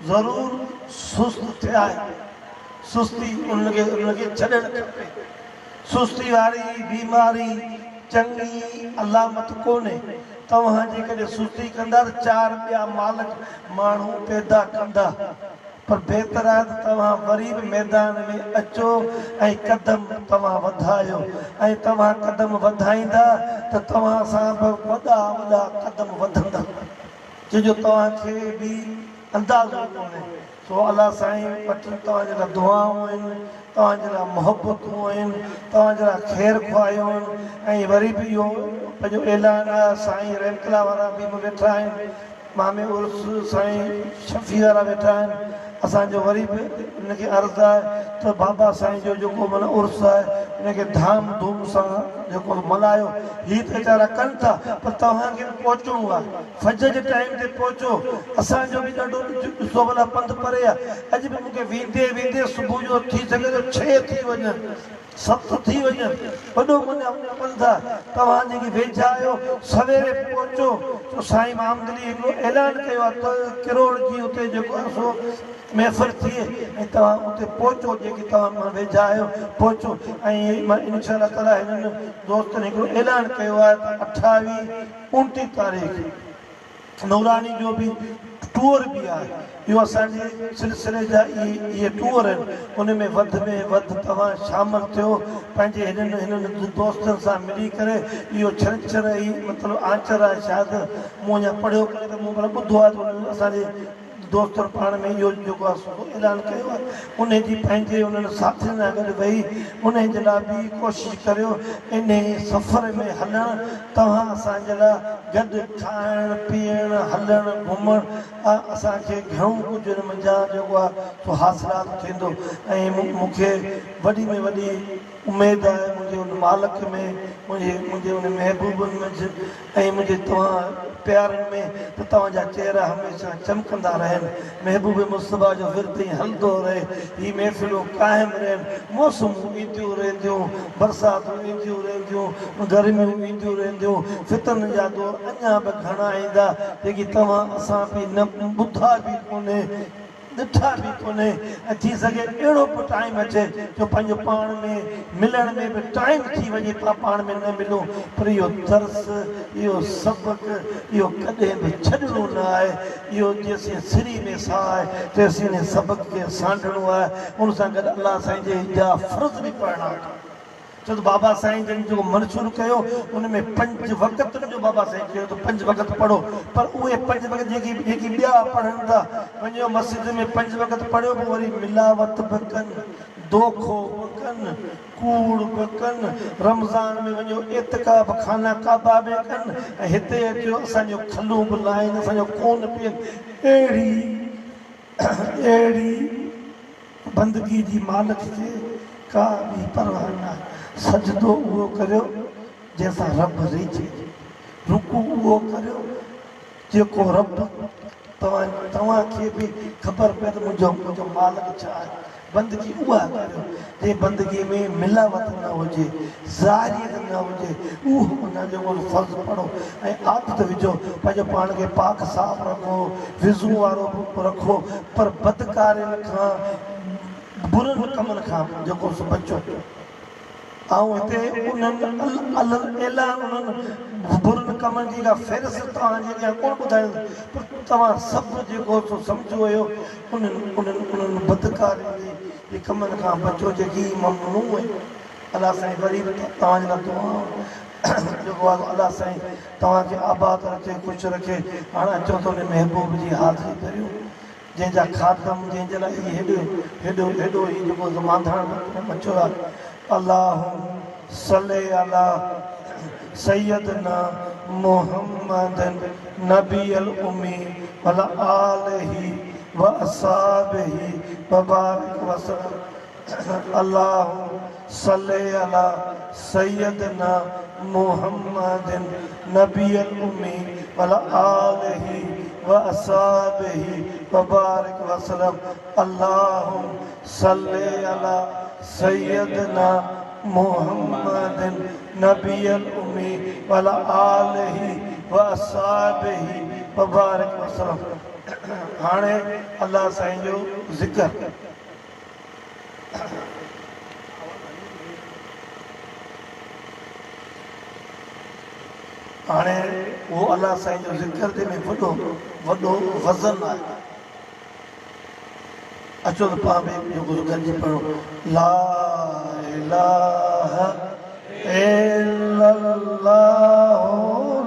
ضرور سست ٿيا آهن، سستي انهن کي انهن کي ڇڏڻ کپي. سستي واري بيماري چڱي علامت ڪونهي. توهان جيڪڏهن سستي ڪندا ته چار ٻيا مالڪ ماڻهو پيدا ڪندا. پر بهتر آهي ته توهان وري به ميدان ۾ اچو ۽ قدم توهان وڌايو ۽ توهان قدم وڌائيندا ته توهان سان به وڏا وڏا قدم وڌندا جنهن جو توهان کي به اندازو ڪونهي. سو الله سائين وٽ توهان جي لاء دعائون آهن، توهان جي لاء محبتون آهن، توهان جي لاء خير خواهيون آهن ۽ وري به اهو پنهنجو اعلان آهي سائين رحمت الله وارا به ويٺا آهن، مامي عرس سائين شفيع وارا ويٺا آهن، اسان جو وري به انهن کي عرض آهي ته بابا سائين جو جيڪو معنيٰ عرس آهي ان کي ڌام ڌوم سان جيڪو ملهايو، هي ته ويچارا ڪن ٿا پر توهان کي به پهچڻو آهي. فجر جي ٽائيم تي پهچو، اسان جو به ڏاڍو ڏسو ڀلا پنڌ پري آ، اڄ به مون کي ويندي ويندي صبح جو ٿي سگهي ٿو ڇهه ٿي وڃن، ست ٿي وڃن، وڏو معنيٰ پنڌ آ، توهان جيڪي ويجها آهيو سويري پهچو، ڇو سائين محمد علي هڪڙو اعلان ڪيو آ ته ڪروڙ جي اتي جيڪو آ سو محفل ٿئي ۽ توهان اتي پهچو جيڪي توهان مان ويجها آهيو پهچو ۽ مان انشاء الله تعاليٰ هنن دوستن هڪڙو اعلان ڪيو آهي ته اٺاويهه 29 تاريخ نوراني جو به ٽوئر به آهي. اهو اسان جي سلسلي جا اهي اهي ٽوئر آهن. ان ۾ وڌ ۾ وڌ توهان شامل ٿيو. پنهنجي هنن هنن دوستن سان ملي ڪري اهو ڇنڇر ئي مطلب آچر آهي شايد مون اڃا پڙهيو ڪونهي ته مون پر ٻڌو آهي ته انهن اسان جي دوستن پاڻ ۾ اهو جيڪو آهي سو اعلان ڪيو آهي انهي جي پنهنجي انهن ساٿين سان گڏ ويهي انهي جي لاء به ڪوشش ڪريو انهي سفر ۾ هلڻ توهان اسان جي لاء گڏ کائڻ پيئڻ هلڻ گهمڻ اسان کي گهڻو ڪجهه ان منجهان جيڪو آهي سو حاصلات ٿيندو ۽ مون کي وڏي ۾ وڏي اميد آهي منهنجي ان مالڪ ۾ منهنجي منهنجي ان محبوبن منجهه ۽ منهنجي توهان پيارن ۾ ته توهان جا چهرا هميشه چمڪندا رهن، محبوب مصطفيٰ جو ورد ائين هلندو رهي، هي محفلون قائم رهن، موسمون اينديون رهنديون، برساتون اينديون رهنديون، گرميون اينديون رهنديون، فتنن جا دور اڃا به گهڻا ايندا، جيڪي توهان اسان به نه ٻڌا به ڪونهي. ڏٺا به ڪونهي ۽ ٿي سگهي اهڙو به ٽائيم اچي جو پنهنجو پاڻ ۾ ملڻ ۾ به ٽائيم ٿي وڃي پا پاڻ ۾ نه ملون پر اهو درس اهو سبق اهو ڪڏهن به ڇڏڻو نه آهي اهو جيسين سري ۾ ساهه آهي تيسين انهي سبق کي سانڍڻو آهي ان سان گڏ الله سائين جي جا فرض به پڙهڻا اٿو. ڇو ته بابا سائين جن جيڪو منشور ڪيو ان ۾ پنج وقتن جو بابا سائين چيو ته پنج وقت پڙهو پر اهي پنج وقت جيڪي جيڪي ٻيا پڙهن ٿا وڃو مسجد ۾ پنج وقت پڙهيو پوء وري ملاوت به ڪن دوکو به ڪن ڪوڙ به ڪن رمضان ۾ وڃو اعتڪاف خانه ڪعبه ۾ ڪن ۽ هتي اچيو اسان جو کلون به لاهين اسان جو خون پيئن اهڙي اهڙي بندگي جي مالڪ کي ڪا به پرواهه ناهي. سجدو اهو ڪريو جنهن سان رب ريجهي. رڪوع اهو ڪريو جيڪو رب توهان کي به خبر پئي ته منهنجو منهنجو مالڪ ڇا آهي. بندگي اها ڪريو جنهن بندگي ۾ ملاوت نه هجي، ظاهريت نه هجي، اهو معنيٰ جيڪو فرض پڙهو ۽ عادت وجهو، پنهنجو پاڻ کي پاڪ صاف رکو، وضو وارو به رکو پر بدڪارين کان برن ڪمن کان جيڪو سو بچو. آئون هتي انهن علي الاعلان انهن برن ڪمن جي ڪا فهرست توهان جي اڳيان ڪونه ٻڌائيندس پر توهان سڀ جيڪو سو سمجهو ويو انهن انهن انهن بدڪارين جي جي ڪمن کان بچو جيڪي ممنوع آهن. الله سائين وري به توهان جي لاء دعائون جيڪو آهي الله سائين توهان کي آباد رکي خوش رکي. هاڻ اچو ته ان محبوب جي حاضري ڀريون. جنهن جا خادم، جنهن جي لاء هي هيڏو هيڏو هيڏو هي جيڪو مانڌاڻ مچيو آهي. اللهم صل علي سيدنا محمد نبي الامي وعلي آله واصحابه وبارڪ وسلم. اللهم صل علي سيدنا محمد نبي الامي وعلي آله واصحابه وبارڪ وسلم اللهم صل علي سيدنا محمد نبي الامي وعلي آله واصحابه وبارڪ وسلم هاڻي الله سائين جو ذڪر. هاڻي اهو الله سائين جو ذڪر جنهن ۾ وڏو وڏو وزن آهي. اچو ته پاڻ به اهو ڪجهه گڏجي پڙهون لا اله الا الله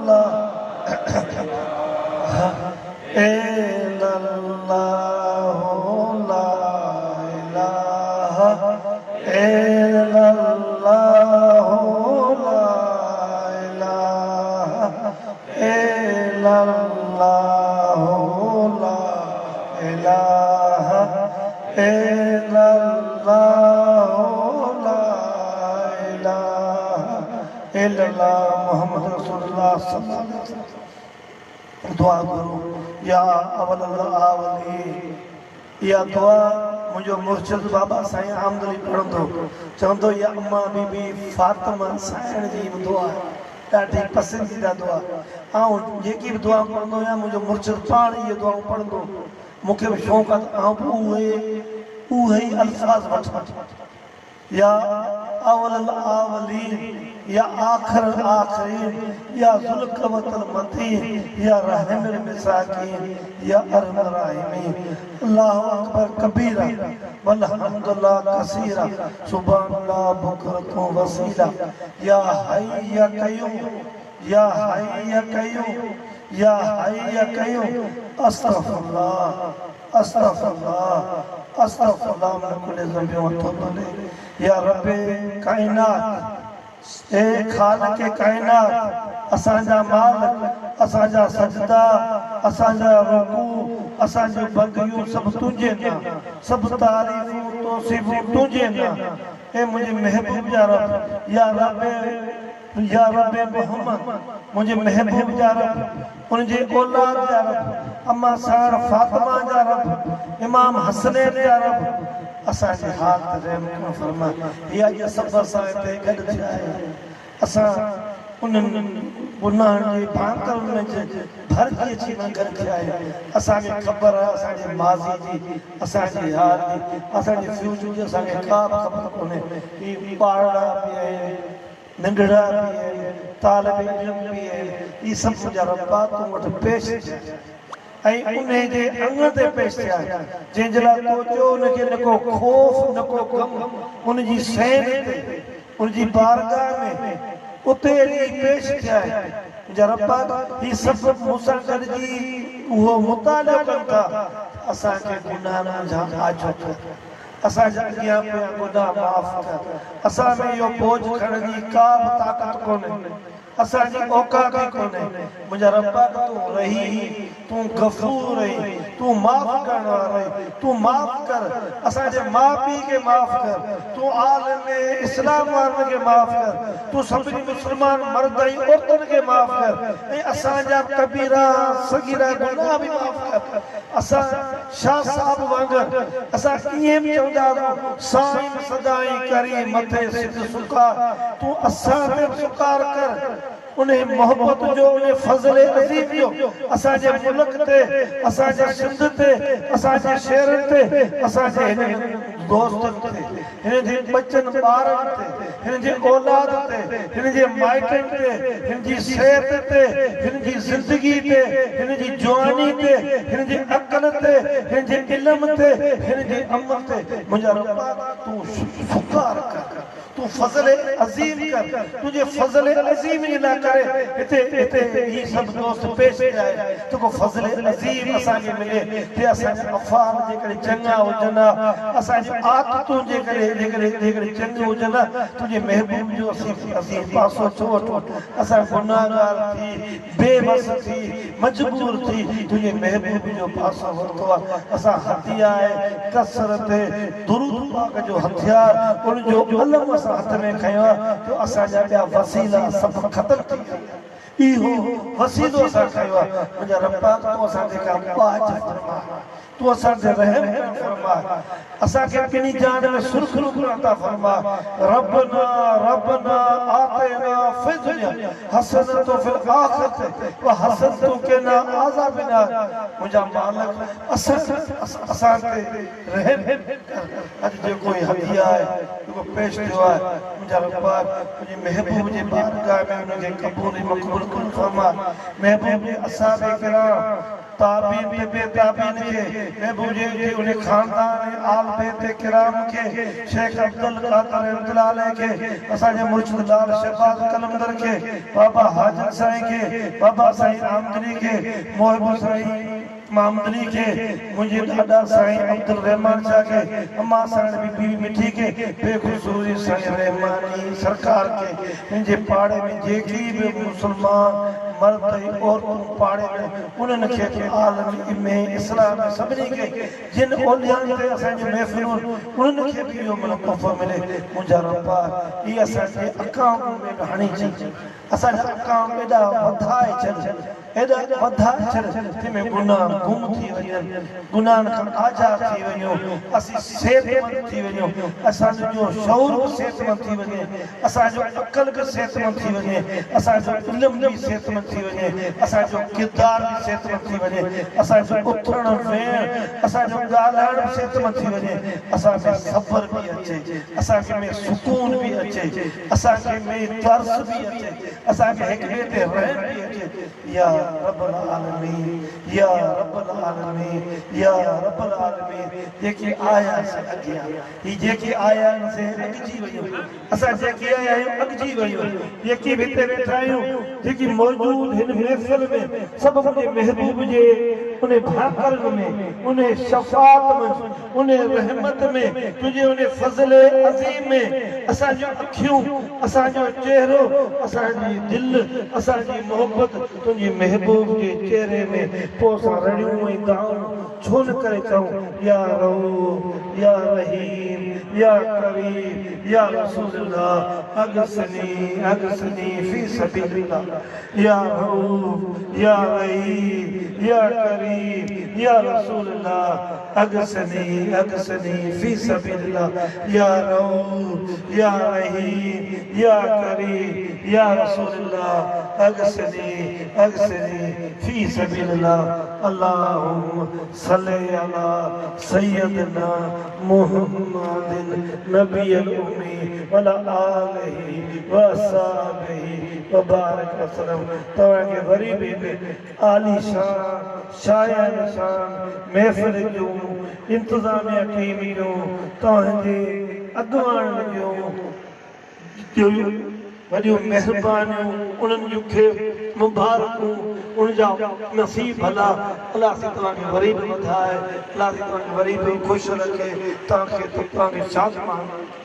لا اله الا الله لا اله الا الله لا اله الا الله لا اله الا الله لا اله الا الله محمد رسول الله صلي الله عليه وسلم دعا گهرو يا اول الاولين اها دعا منهنجو مرشد بابا سائين احمد علي پڙهندو هو چوندو هو اها امان بي بي فاطمه سائڻ جي به دعا آهي ڏاڍي پسنديده دعا آئون جيڪي به دعائون پڙهندو هيان منهنجو مرشد پاڻ اهي دعائون پڙهندو هو مون کي به شوق آهي ته آئون به اهي اهي ئي الفاظ وٺان. يا اول الاولين يا آخر الاخرين يا ذو القوة المتين يا راحم المساڪين يا ارحم الراحمين الله اڪبر ڪبيرا والحمد الله ڪثيرا سبحان الله بڪرة واصيلا يا حي يا قيوم يا حي يا قيوم يا حي يا قيوم استغفر الله استغفر الله استغفر الله من ڪل ذنب واتوب اليه يا رب ڪائنات اي خالق ڪائنات اسان جا مالڪ اسان جا سجدا اسان جا رڪوع اسان جون بندگيون سڀ تنهنجي نانء سڀ تعريفون توصيفون تنهنجي نانء اي منهنجي محبوب جا رب يا رب يا رب محمد منهنجي محبوب جا رب ان جي اولاد جا رب اما ساڻ فاطمه جا رب امام حسنين جا رب اسان جي حال تي رحم ڪرڻ فرما هي اڄ سڀ اسان هتي گڏ ٿيا آهيون اسان انهن گناهن جي ڀانڪرن ۾ ڀرجي اچي نه گڏ ٿيا آهيون اسان کي خبر آهي اسان جي ماضي جي اسان جي حال جي اسان جي فيوچر جي اسان کي ڪا به خبر ڪونهي هي ٻارڙا به آهن ننڍڙا به آهن، طالب علم به آهن، اهي سڀ منهنجا ربا تون وٽ پيش ٿيا آهن ۽ انهي جي اڱڻ تي پيش ٿيا آهن، جنهن جي لاء تو چيو ان کي نه ڪو خوف نه ڪو غم، ان جي صحن تي، ان جي بارگاهه ۾، اتي اچي پيش ٿيا آهن. منهنجا ربا هي سڀ مون سان گڏجي اهو مطالعو ڪن ٿا ته اسان کي گناهن منجهان آجو ڪر. اسان جا اڳيان پويان گناهه معاف ڪر. اسان ۾ اهو بوجهه کڻڻ جي ڪا به طاقت ڪونهي. اسان جي اوقات ئي ڪونهي. منهنجا رب پاڪ تون رحيم، تون غفور آهين، تون معاف ڪرڻ وارو آهين، تون معاف ڪر، اسان جي ماء پيء کي معاف ڪر، تون عالم اسلام وارن کي معاف ڪر، تون سڀني مسلمان مرد ۽ عورتن کي معاف ڪر ۽ اسان جا ڪبيرا صغيرا گناهه به معاف ڪر. اسان شاهه صاحب وانگر اسان ائين به چوندا هئاسون، سائين سدائين ڪرين مٿي سنڌ سڪار، تون اسان تي به سڪار ڪر. انهي محبت جو، انهي فضل عظيم جو اسان جي ملڪ تي، اسان جي سنڌ تي، اسان جي شهرن تي، اسان جي هنن دوستن تي، هنن جي ٻچن ٻارن تي، هنن جي اولاد تي، هنن جي مائٽن تي، هنن جي صحت تي، هنن جي زندگي تي، هنن جي جواني تي، هنن جي عقل تي، هنن جي علم تي، هنن جي عمل تي، منهنجا رب تون سڪار ڪر. تون فضل عظيم ڪر، تنهنجي فضل عظيم جي لاء ڪري هتي هتي هي سڀ دوست پيش ٿيا آهن، جيڪو فضل عظيم اسان کي ملي تي اسان جا افعال جيڪڏهن چڱا هجن ها، اسان جون عادتون جيڪڏهن جيڪڏهن جيڪڏهن چڱيون هجن ها، تنهنجي محبوب جو اسين اسين پاسو ڇو وٺون، اسان گنهگار ٿي بي وس ٿي، مجبور ٿي تنهنجي محبوب جو پاسو ورتو آ. اسان هديه آهي ڪثرت درود پاڪ جو هٿيار ان جو علم اسان هٿ ۾ کنيو آ جو اسان جا ٻيا وسيلا سڀ ختم ٿي ويا اهو وسيلو اسان کنيو آ. منهنجا رب پاڪ تون اسان تي ڪا ٻاجهه فرماء. تون اسان تي رحم ڪرڻ فرماء، اسان کي ٻنهي جهان ۾ سرخرو ڪرڻ عطا فرماء، ربنا ربنا آتنا في الدنيا حسنة وفي الآخرة وحسنة وقنا عذاب النار منهنجا مالڪ اسان اسان تي رحم ڪر، اڄ جيڪو هي هديه آهي جيڪو پيش ٿيو آهي منهنجا رب پاڪ تنهنجي محبوب جي بارگاهه ۾ ان کي قبول ۽ مقبول ڪرڻ فرماء، محبوب جي اصحاب ڪرام. تابعين تبع تابعين کي، محبوب جي جي انهي خاندان ۽ آل بيت ڪرام کي، شيخ عبدالقادر رحمة الله عليه کي، اسان جي مرشد لال شهباز قلندر کي، بابا حاجن سائين کي، بابا سائين آمدني کي، محب سائين مامدني کي، منهنجي ڏاڏا سائين عبدالرحمان شاهه کي، امان سائڻ بي بي مٺي کي، بي خصوصي سائين رحماني سرڪار کي، منهنجي پاڙي ۾ جيڪي به مسلمان مرد ۽ عورتون پاڙي ۾ انهن کي به عالم امي اسلام ۾ سڀني کي جن اوليائن تي اسان جون محفلون انهن کي به اهو معنيٰ تحفو ملي منهنجا ربا هي اسان جي اڪائونٽ ۾ به هڻي ڇڏ اسان جا اڪائونٽ ايڏا وڌائي ڇڏ ايڏا وڌائي ڇڏ جنهن ۾ گناهه گم ٿي وڃن، گناهن کان آجا ٿي وڃون، اسين صحتمند ٿي وڃون، اسان جو شعور به صحتمند ٿي وڃي، اسان جو عقل به صحتمند ٿي وڃي، اسان جو علم به صحتمند ٿي وڃي، اسان جو ڪردار به صحتمند ٿي وڃي، اسان جو اٿڻ ويهڻ، اسان جو ڳالهائڻ به صحتمند ٿي وڃي، اسان ۾ صبر به اچي، اسان کي ۾ سڪون به اچي، اسان کي ۾ ترس به اچي. اسان کي هڪ ٻئي تي رحم به اچي يا رب العالمين يا رب العالمين يا رب العالمين جيڪي آيا سي اڳيان هي جيڪي آيا آهن سي اڳجي ويون اسان جيڪي آيا آهيون اڳجي ويون جيڪي به هتي ويٺا آهيون جيڪي موجود هن محفل ۾ سڀ منهنجي محبوب جي انهي ڀاڪرن ۾ انهي شفاعت منجهه انهيء رحمت ۾، تنهنجي انهيء فضل عظيم ۾، اسان جون اکيون، اسان جو چهرو، اسان جي دل، اسان جي محبت تنهنجي محبوب جي چهري ۾، پوء اسان رڙيون ۽ دانهون ڇو نه ڪري چئون، يا رؤف، يا رحيم، يا ڪريم، يا رسول الله، اغثني، اغثني في سبيل الله. يا رؤوف يا رحيم يا ڪريم يا رسول الله اغثني اغثني في سبيل الله يا رؤوف يا رحيم يا ڪريم يا رسول الله اغثني اغثني في سبيل الله اللهم صل علي سيدنا محمد نبي الامي وعلي آله واصحابه وبارڪ وسلم توهان کي وري به هن عاليشان شايان شان محفل جون انتظاميه ٽيم جون توهان جي اڳواڻن جون وڏيون مهربانيون انهن جون کي مبارڪون ان جا نصيب ڀلا الله سائين توهان کي وري به وڌائي الله سائين توهان کي وري به خوش رکي توهان کي توهان کي شادمان رکي.